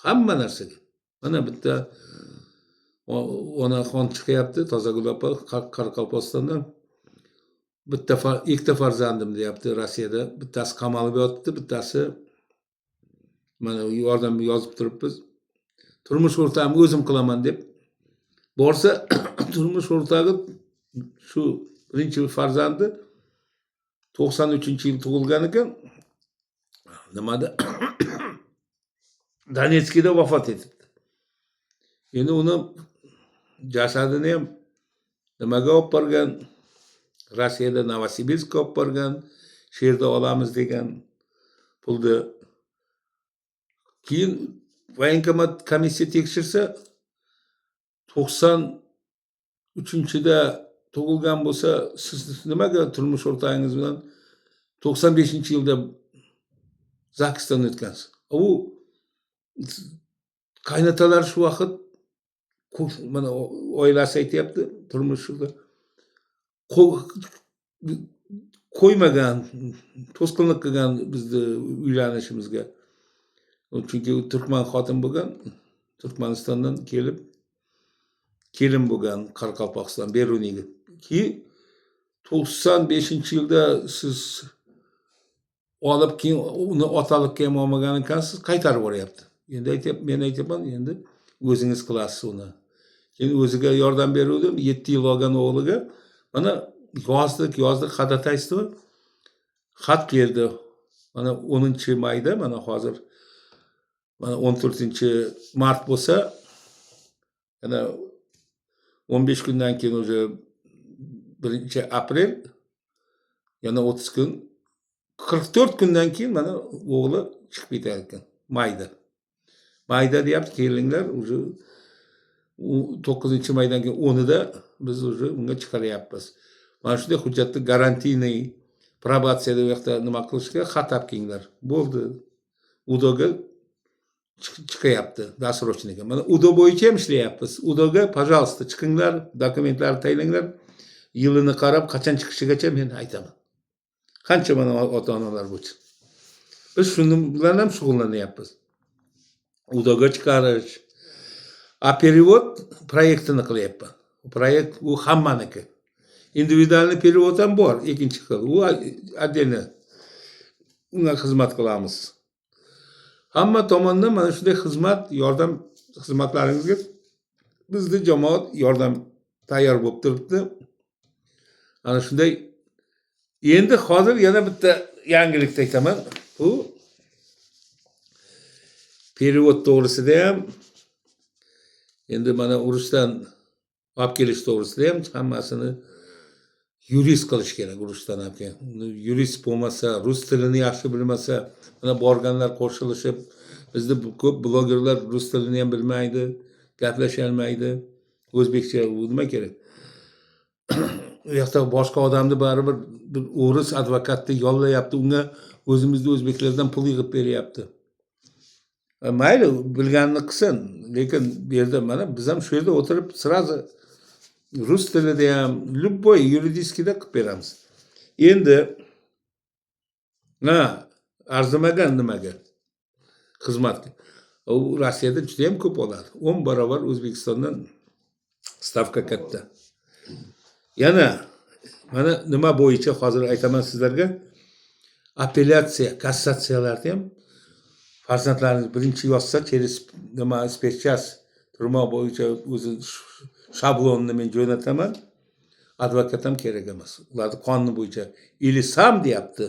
Hamma narsaga. Mana bitta onaxon chiqyapti, Tozagul opa Qoraqalpog'istondan. Bitta, ikkita farzandim deyapti Rossiyada. Bittasi qamalib yotibdi, bittasi mana yordam yozib turibmiz. Turmush o'rtog'imga o'zim qilaman deb borsa, turmush o'rtog'i, shu birinchi farzandi 93-yil tug'ilgan ekan. Nimada, Donetskida vafot etibdi. Endi uni jasadini ham nimaga olib borgan? Rossiyada Novosibirskka olib borgan. Shu yerda olamiz degan pulni. Keyin военкомат, komissiya tekshirsa, 93-da tug'ilgan bo'lsa, siz nimaga turmush o'rtog'ingiz bilan 95-yilda ZAGSdan o'tgansiz? U qaynotalar shu vaqt, mana oilasi aytyapti, turmushida qo'ymagan, to'sqinlik qilgan bizni uylanishimizga. Chunki u turkman xotin bo'lgan, Turkmanistondan kelib kelin bo'lgan Qoraqalpog'iston Beruniyga. Keyin 95-yilda siz olib, keyin uni otalikka ham olmagan ekansiz, qaytarib yuboryapti. Endi aytyapman, men aytyapman, endi o'zingiz qilasiz uni. Keyin o'ziga yordam beruvdim, 7 yil olgan o'g'liga. Mana yozdik, yozdik, ходатайство, xat keldi. Mana 10-mayda, mana hozir mana 14-mart bo'lsa, yana 15 kundan keyin уже 1-aprel, yana 30 kun, 44 kundan keyin mana o'g'li chiqib ketar ekan mayda. Mayda deyapti, kelinglar, уже u 9-maydan keyin 10ida biz уже unga chiqaryapmiz. Mana shunday hujjatni, гарантийный probatsiyada u yoqda nima qilishga xat olib kelinglar. Bo'ldi. УДО ga chiqyapti досрочный ga. Mana УДО bo'yicha ham ishlayapmiz. УДО ga, пожалуйста, chiqinglar, dokumentlarni tayyorlanglar. Yilini qarab, qachon chiqishigacha men aytaman. Qancha mana ota onalar bo'yicha. Biz shuni bilan ham shug'ullanyapmiz. УДО ga chiqarish. А перевод proyektini qilyapman. Proyekt u hammaniki. Индивидуальный перевод ham bor, ikkinchi xil. U отдельно, unga xizmat qilamiz. Hamma tomondan mana shunday xizmat, yordam xizmatlaringizga bizni jamoat yordam tayyor bo'lib turibdi. Ana shunday. Endi hozir yana bitta yangilikni aytaman. Bu перевод to'g'risida ham, endi mana urushdan olib kelish to'g'risida ham hammasini yurist qilish kerak. Urushdan olib kelgan. Uni yurist bo'lmasa, rus tilini yaxshi bilmasa, mana borganlar qo'shilishib, bizda ko'p blogerlar rus tilini ham bilmaydi, gaplasholmaydi. O'zbekcha u nima kerak? U yoqda boshqa odamni baribir bir o'ris advokatni yollayapti, unga o'zimizni o'zbeklardan pul yig'ib beryapti. Mayli, bilganini qilsin, lekin bu yerda mana biz ham shu yerda o'tirib сразу rus tilida ham, любой юридический da qilib beramiz. Endi ha, arzimagan nimaga xizmatga. U Rossiyada juda ham ko'p oladi. 10 barobar O'zbekistondan stavka katta. Yana mana nima bo'yicha hozir aytaman sizlarga, apellyatsiya, kassatsiyalarni ham farzandlaringiz birinchi yozsa, через nima, спецчас turma bo'yicha o'zi shablonni men jo'nataman. Advokat ham kerak emas. Ularni qonun bo'yicha или сам deyapti,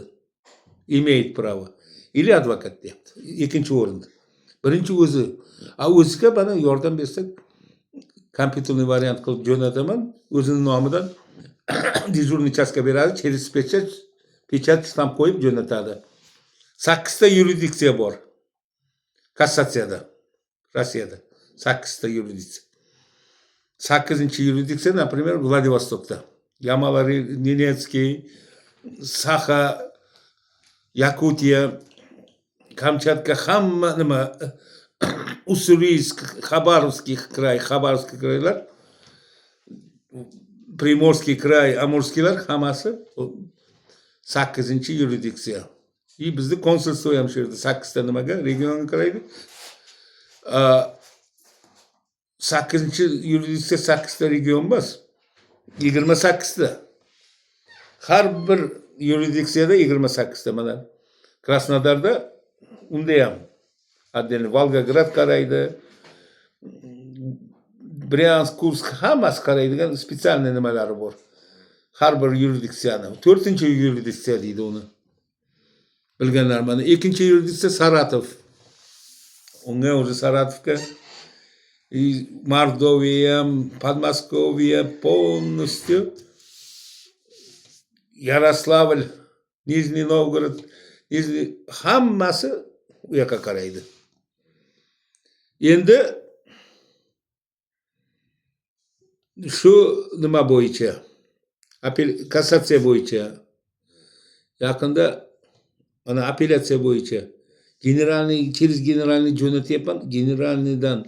имеет право, или advokat deyapti. Ikkinchi o'rinda. Birinchi o'zi. А o'ziga mana yordam bersak, компьютерный variant qilib jo'nataman. O'zini nomidan дежурный часть ga beradi, через печать, печать, штамп qo'yib jo'natadi. Sakkizta yuridiksiya bor. Kassatsiyada. Rossiyada. Sakkizta yuridiksiya. Sakkizinchi yuridiksiya, например, Vladivostokda, Yamalo Nenetskiy, Saxa, Yakutiya, Kamchatka, hamma nima, Уссурийск, Хабаровский край, Хабаровский край lar, Приморский край, Амурский lar, hammasi sakkizinchi yuridiksiya. И bizni konsulство ham shu yerda, sakkizta nimaga, regionga qaraydi. Sakkizinchi yuridiksiya sakkizta region emas, 28 ta. Har bir yuridiksiyada 28 ta. Mana Krasnodarda, unda ham отдельно Volgograd qaraydi, Bryansk, Kursk, hammasi qaraydigan специальный nimalari bor har bir yuridiksiyani. To'rtinchi yuridiksiya deydi uni bilganlar. Mana ikkinchi yuridiksiya Saratov, unga уже Saratovga и Мордовия, Подмосковье полностью, Ярославль, Нижний Новгород, Нижний, hammasi u yoqqa qaraydi. Endi shu nima bo'yicha, kassatsiya bo'yicha, yaqinda mana apellyatsiya bo'yicha генеральный, через генеральный jo'natyapman. Генеральный dan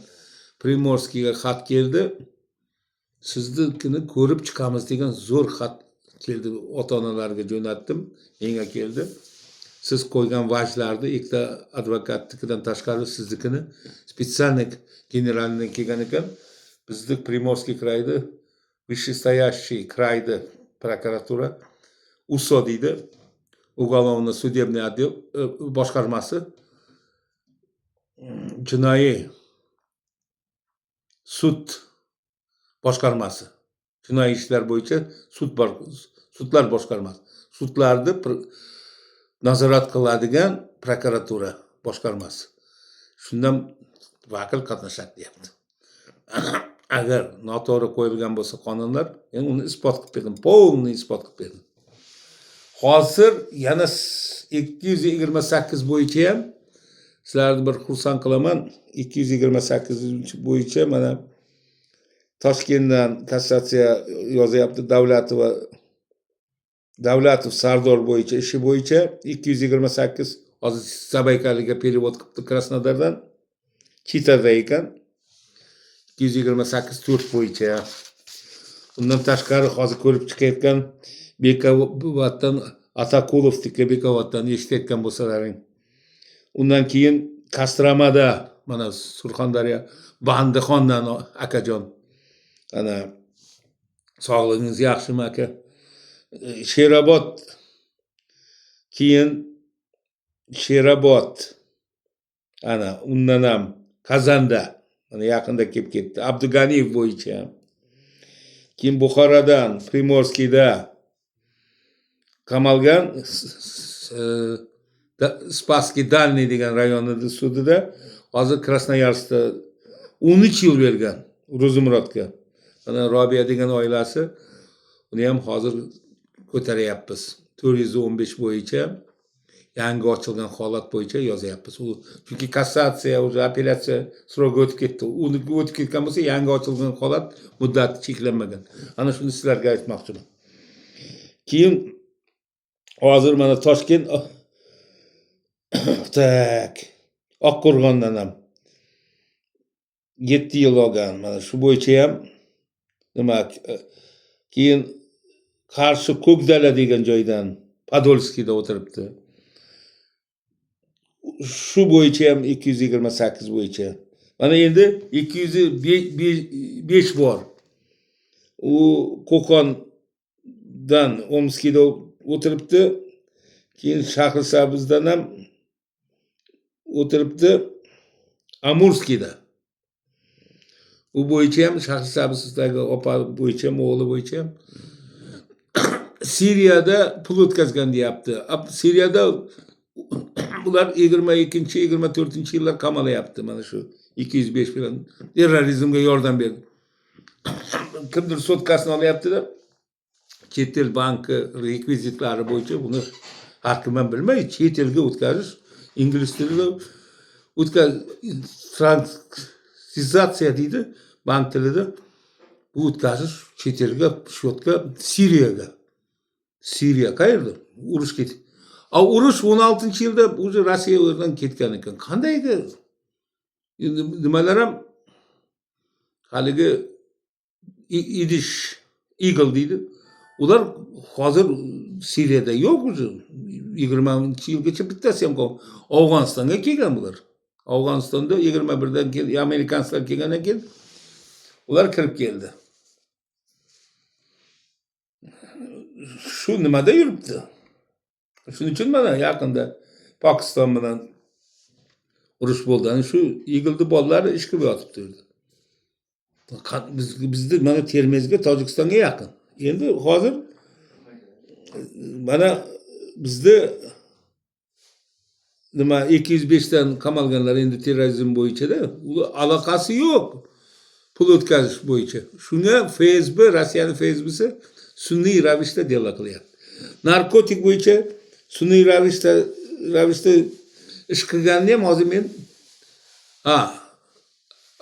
Приморскийga xat keldi, siznikini ko'rib chiqamiz degan zo'r xat keldi. Ota onalarga jo'natdim, menga keldi. Siz qo'ygan vajlarni, ikkita advokatnikidan tashqari siznikini специальный генеральный kelgan ekan. Bizni Приморский край ni, вышестоящий край ni prokuratura, УСО deydi, уголовно судебный отдел, boshqarmasi, jinoiy sud boshqarmasi, jinoiy ishlar bo'yicha sud, sudlar boshqarmasi, sudlarni nazorat qiladigan prokuratura boshqarmasi, shundan vakil qatnashadi deyapti. Agar noto'g'ri qo'yilgan bo'lsa qonunlar, men uni isbot qilib berdim, полный isbot qilib berdim. Hozir yana 228 bo'yicha ham sizlarni bir xursand qilaman. 228 bo'yicha mana Toshkentdan kassatsiya yozyapti, Davlatova, Davlatov Sardor bo'yicha, ishi bo'yicha 228. Hozir Zabaykalga перевод qilibdi Krasnodardan, Chitada ekan. 228(4) bo'yicha. Undan tashqari hozir ko'rib chiqayotgan Bekoboddan, Atakulovniki, Bekoboddan eshitayotgan bo'lsalaring. Undan keyin Kostromada, mana Surxondaryo, Bandixondan akajon, ana, sog'lig'ingiz yaxshimi, aka? Sherobod, keyin Sherobod, ana undan ham Kazanda, mana yaqinda kelib ketdi, Abduganiyev bo'yicha. Keyin Buxorodan, Primorskiyda qamalgan, Спасский Дальний degan rayonida sudida, hozir Krasnoyarskda 13 yil bergan Ro'zimurodga. Mana Robiya degan oilasi, uni ham hozir ko'taryapmiz, 415 bo'yicha, yangi ochilgan holat bo'yicha yozyapmiz. U chunki kassatsiya, уже apellyatsiya срок i o'tib ketdi. Uni o'tib ketgan bo'lsa, yangi ochilgan holat muddati cheklanmagan. Ana shuni sizlarga aytmoqchiman. Keyin hozir mana Toshkent, так, Oqqo'rg'ondan ham 7 yil olgan, mana shu bo'yicha ham nima. Keyin Qarshi, Ko'kdala degan joydan, Podolskiyda o'tiribdi, shu bo'yicha ham, 228 bo'yicha. Mana endi 205 bor, u Qo'qondan, Omskiyda o'tiribdi. Keyin Shahrisabzdan ham o'tiribdi, Amurskiyda. U bo'yicha ham, Shahrisabzdagi opa bo'yicha ham, o'g'li bo'yicha ham. Siriyada pul o'tkazgan deyapti. Siriyada ular 22-, 24-yillar qamalayapti mana shu 205 bilan, terrorizmga yordam berdi. Kimdir sotkasini olyaptida, chet el banki rekvizitlari bo'yicha. Buni har kim ham bilmaydi, chet elga o'tkazish, ingliz tilida o'tkaz, tranzizatsiya deydi bank tilida. Bu o'tkazish chet elga, счёт ga, Siriyaga. Siriya qayerda? Urush ketdi. A urush 16-yilda уже Rossiya u yerdan ketgan ekan. Qanday endi nimalar ham haligi idish IGIL deydi. Ular hozir Siriyada yo'q уже. 20-yilgacha bittasi ham qolmadi. Afg'onistonga kelgan bular. Afg'onistonda 21dan keyin, американец lar kelgandan keyin ular kirib keldi. Shu nimada yuribdi. Shuning uchun mana yaqinda Pokiston bilan urush bo'ldi. Ana shu IGILni bolalari ish qilib yotibdi u yerda. Bizni mana Termizga, Tojikistonga yaqin. Endi hozir mana bizda nima 205 dan qamalganlar endi terrorizm bo'yicha-da, u aloqasi yo'q pul o'tkazish bo'yicha. Shunga FSB, Rossiyani FSBsi sun'iy ravishda дела qilyapti. Narkotik bo'yicha sun'iy ravishda ish qilganini ham hozir men ha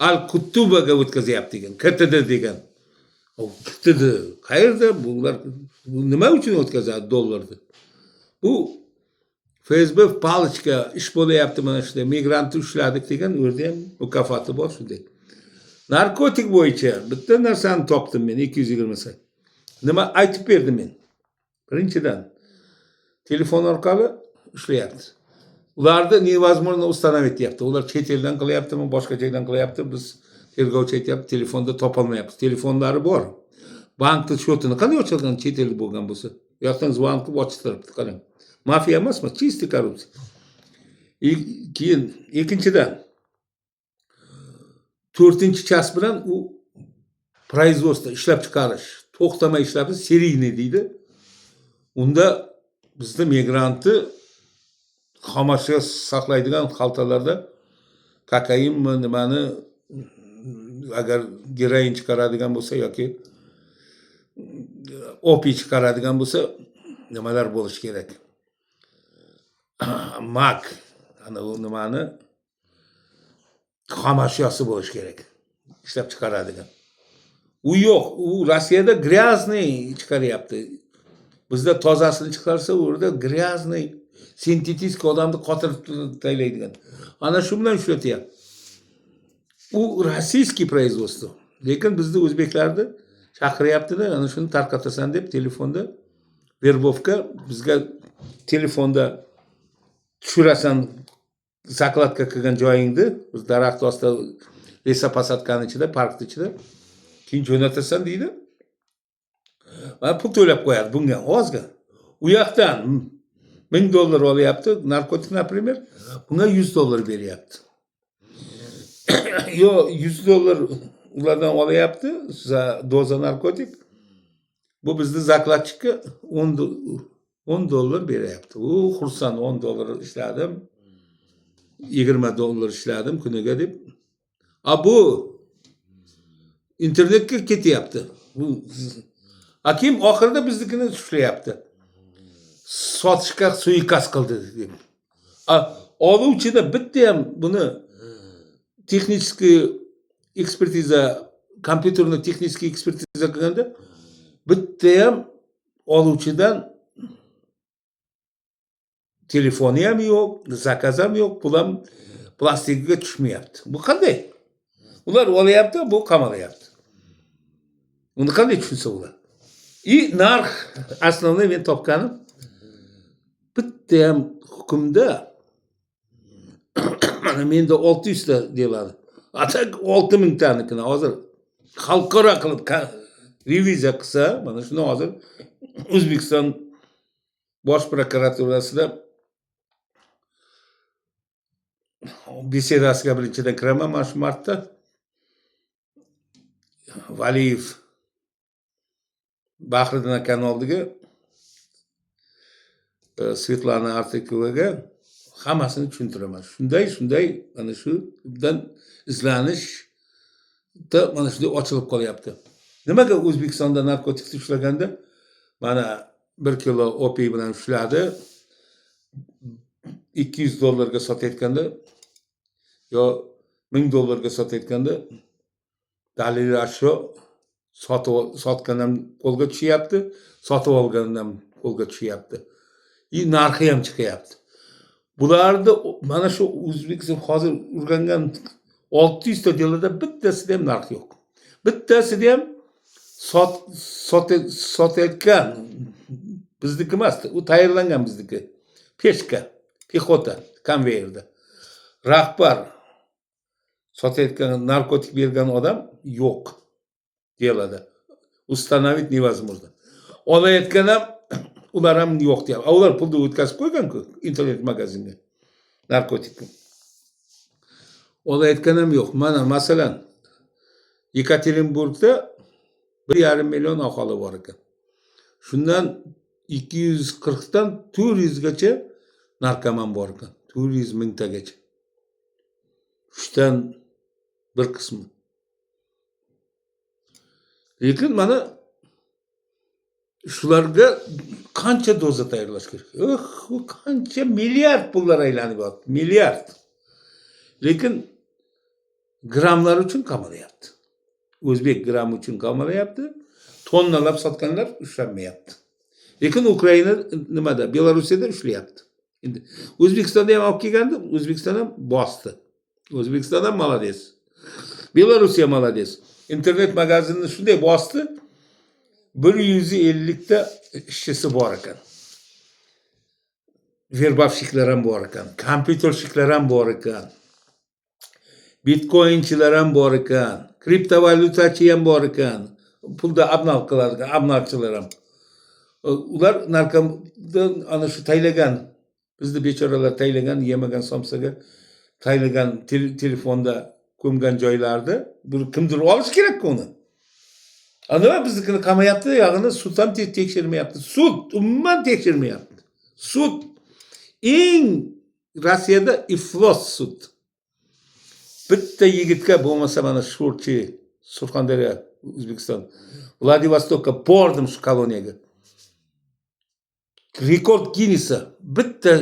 Al Kutubaga o'tkazyapti degan, KTD degan. O KTD qayerda bular, bu nima uchun o'tkazadi dollarni? Bu FSB палочка ish bo'layapti mana shunday, migrantni ushladik degan, u yerda ham mukofoti bor shunday. Narkotik bo'yicha bitta narsani topdim men 220. Nima aytib berdim men? Birinchidan telefon orqali ushlayapti. Ularni невозможно установить deyapti. Ular chet eldan qilyaptimi, boshqa joydan qilyapti. Biz tergovchi aytyapti, telefonda topolmayapmiz. Telefonlari bor. Bankni счёт ini qanday ochilgan chet elda bo'lgan bo'lsa? U yoqdan звон qilib ochtiribdi, qarang. Mafiya emasmi? Чистый korrupsiya. Keyin ikkinchidan to'rtinchi час bilan u производство, ishlab chiqarish to'xtamay ishlab, серийный deydi. Unda bizni migrantni xomashyo saqlaydigan xaltalarda kokainmi, nimani, agar geroin chiqaradigan bo'lsa yoki opiy chiqaradigan bo'lsa, nimalar bo'lishi kerak, mak, ana u nimani xomashyosi bo'lishi kerak ishlab chiqaradigan. U yo'q, u Rossiyada грязный chiqaryapti. Bizda tozasini chiqarsa, u yerda грязный, sintetik, odamni qotirib taylaydigan, ana shu bilan ishlatyapti. U российский производство, lekin bizni o'zbeklarni chaqiryaptida, ana shuni tarqatasan deb telefonda вербовка, bizga telefonda tushirasan закладка qilgan joyingni, biz daraxt ostida, лесопосадка ni ichida, parkni ichida, keyin jo'natasan deydi. Mana pul to'lab qo'yadi bunga ozgina. U yoqdan 1000 dollar olyapti narkotik, например, bunga 100 dollar beryapti yo 100 dollar ulardan olyapti за доза narkotik. Bu bizni закладчик ka 10 dollar beryapti. U xursand, 10 dollar ishladim, 20 dollar ishladim kuniga deb. A bu internetga ketyapti bu. A keyin oxirida biznikini ushlayapti, sotishga suiqasd qildi deb. A oluvchida bitta ham buni texnический ekspertiza, kompyuterni texnический ekspertiza qilganda bitta ham oluvchidan telefoni ham yo'q, заказ ham yo'q, pul ham plastikiga tushmayapti. Bu qanday? Ular olyapti, bu qamalyapti. Uni qanday tushunsa bo'ladi? И narx основной men topganim, bitta ham hukmda mana menda 600 ta deyiladi, а так 6000 tanikini hozir xalqaro qilib reviziya qilsa, mana shuni hozir O'zbekiston bosh prokuraturasida беседа siga birinchidan kiraman mana shu martda. Valiyev Bahriddin akani oldiga, Svetlana Artikovaga hammasini tushuntiraman. Shunday, shunday, mana shu bilan izlanishda mana shunday ochilib qolyapti. Nimaga O'zbekistonda narkotikni ushlaganda mana 1 kilo opiy bilan ushladi, 200 dollarga sotayotganda yo 1000 dollarga sotayotganda dalil ashyo. Sotgan ham qo'lga tushyapti, sotib olgan ham qo'lga tushyapti и narxi ham chiqyapti. Bularni mana shu O'zbekiston hozir o'rgangan 600 ta делоda bittasida ham narx yo'q, bittasida ham sotayotgan bizniki emas, u tayyorlangan bizniki, пешка, пехота, konveyerda rahbar, sotayotgan, narkotik bergan odam yo'q делоda, установить невозможно. Olayotgan ham, ular ham yo'q deyapti. A ular pulni o'tkazib qo'ygan-ku internet magazinga narkotikni. Olayotgan ham yo'q. Mana, masalan, Yekaterinburgda 1,5 million aholi bor ekan. Shundan 240 dan 400 gacha narkoman bor ekan, 400 mingtagacha, uchdan bir qismi. Lekin mana shularga qancha doza tayyorlash kerak? U qancha milliard pullar aylanib yotibdi, milliard. Lekin grammlar uchun qamalyapti, o'zbek grammi uchun qamalyapti. Tonnalab sotganlar ushlanmayapti. Lekin Ukraina nimada, Belarusiyada ushlayapti. Endi O'zbekistonda ham olib kelgandi, O'zbekiston ham bosdi. O'zbekiston ham молодец, Belorussiya молодец. Internet magazinni shunday bosdi, 150 ta ishchisi bor ekan, вербовщикlar ham bor ekan, компьютерщикlar ham bor ekan, bitcoinchilar ham bor ekan, kriptovalyutachi ham bor ekan, pulda обнал qiladigan обналchilar ham. Ular narkodan ana shu taylagan, bizni bechoralar taylagan, yemagan somsaga taylagan, telefonda ko'mgan joylarni bir kimdir olishi kerakku uni. A nima biznikini qamayapti yog'ini? Sud ham tekshirmayapti, sud umuman tekshirmayapti. Sud eng Rossiyada iflos sud. Bitta yigitga bo'lmasa, mana Sho'rchi, Surxondaryo, O'zbekiston, Vladivostokka bordim, shu koloniyaga. Rekord Ginnesa: bitta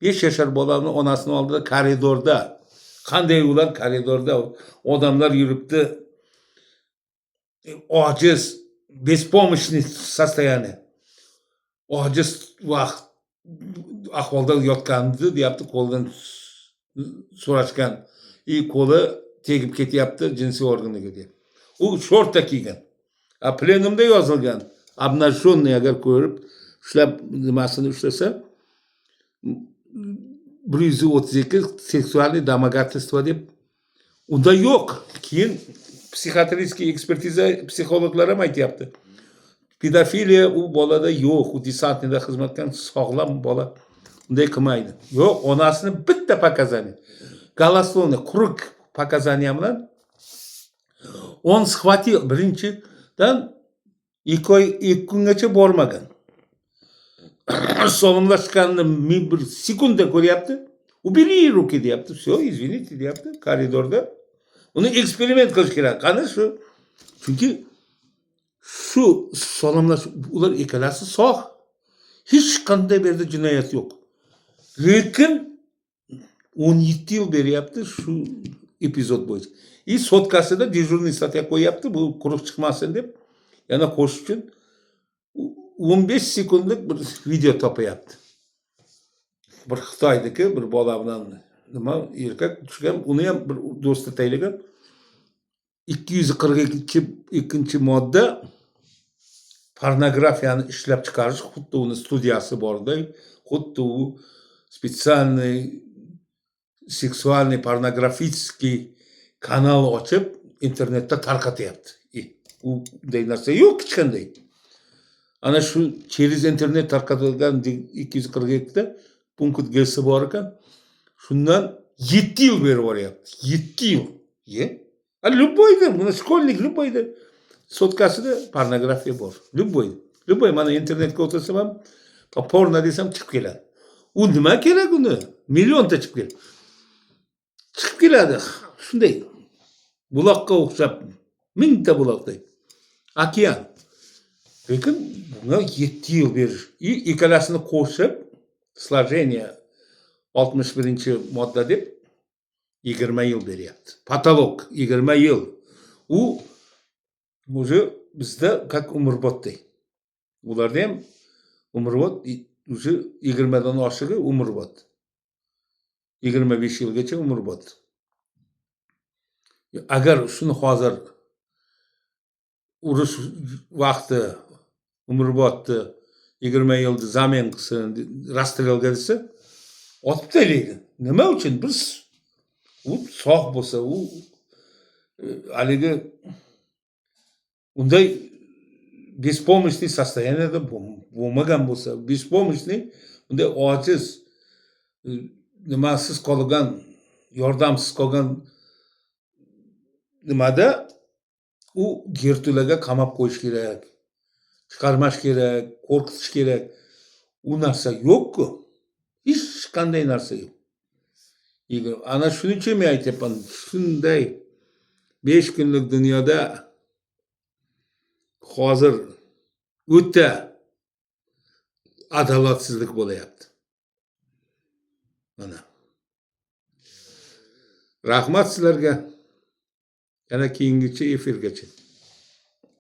5 yashar bolani onasini oldida, koridorda. Qanday ular, koridorda odamlar yuribdi, ojiz, беспомощный состояние, ojiz vaqt ahvolda yotgandi deyapti. Qo'lidan so'rashgan и qo'li tegib ketyapti jinsiy organiga deyapti. U shorta kiygan, a plenumda yozilgan: обнаженный agar ko'rib, ushlab, nimasini ushlasa, 132, сексуальный домогательство deb. Unda yo'q. Keyin психиатрический ekspertiza, psixologlar ham aytyapti, pedofiliya u bolada yo'q, u десантныйda xizmat qilgan sog'lom bola, unday qilmaydi. Yo'q, onasini bitta показания, голословный, quruq показания bilan он схватил. Birinchidan, 2 oy, 2 kungacha bormagan. Salomlashganini men bir sekundda ko'ryapti. "Убери руки", deyapti. "Все, извините", deyapti koridorda. Uni eksperiment qilish kerak, qani shu. Chunki shu salomlash, ular ikkalasi sog', hech qanday bu yerda jinoyat yo'q. Lekin 17 yil beryapti shu epizod bo'yicha. И sotkasida дежурный статья qo'yyapti, bu quruq chiqmasin deb, yana qo'shish uchun 15 sekundlik bir video topayapti, bir xitoyniki, bir bola bilan nima, erkak tushgan. Uni ham bir do'sti taylagan. 242 ikkinchi modda, pornografiyani ishlab chiqarish. Xuddi uni studiyasi borday, xuddi u специальный сексуальный порнографический kanal ochib, internetda tarqatyapti. И unday narsa yo'q hech qanday. Ana shu через internet tarqatilgan 242 ta punkt Gsi bor ekan. Shundan 7 yil berib yuboryapti, 7 yil. Ye, a любойda, buni школьник, любойda sotkasida pornografiya bor, любой, любой. Mana, internetga o'tirsam ham, "порно" desam, chiqib keladi. U nima kerak, uni millionta chiqib keladi, chiqib keladi shunday buloqqa o'xshab, mingta buloqday, okean. Lekin bunga 7 yil berish и ikkalasini qo'shib, сложение, 61-modda deb 20 yil beryapti. Потолок 20 yil. U уже Bizda как umrboddek, ularda ham umrbod, уже 20dan oshig'i umrbod, 25 yilgacha umrbod. Agar shuni hozir urush vaqti umrbodni 20 yilni замен qilsin, расстрел ga desa, otib tashlaydi. Nima uchun? Biz u sog' bo'lsa, u haligi unday беспомощный состояние da bo'lmagan bo'lsa, беспомощный, unday ojiz, nimasiz qolgan, yordamsiz qolgan nimada u yerto'laga qamab qo'yish kerak, chiqarmash kerak, qo'rqitish kerak. U narsa yo'qku, hech qanday narsa yo'q. Ana shuning uchun men aytyapman, shunday 5 kunlik dunyoda hozir o'ta adolatsizlik bo'layapti. Mana, rahmat sizlarga, yana keyingicha efirgacha.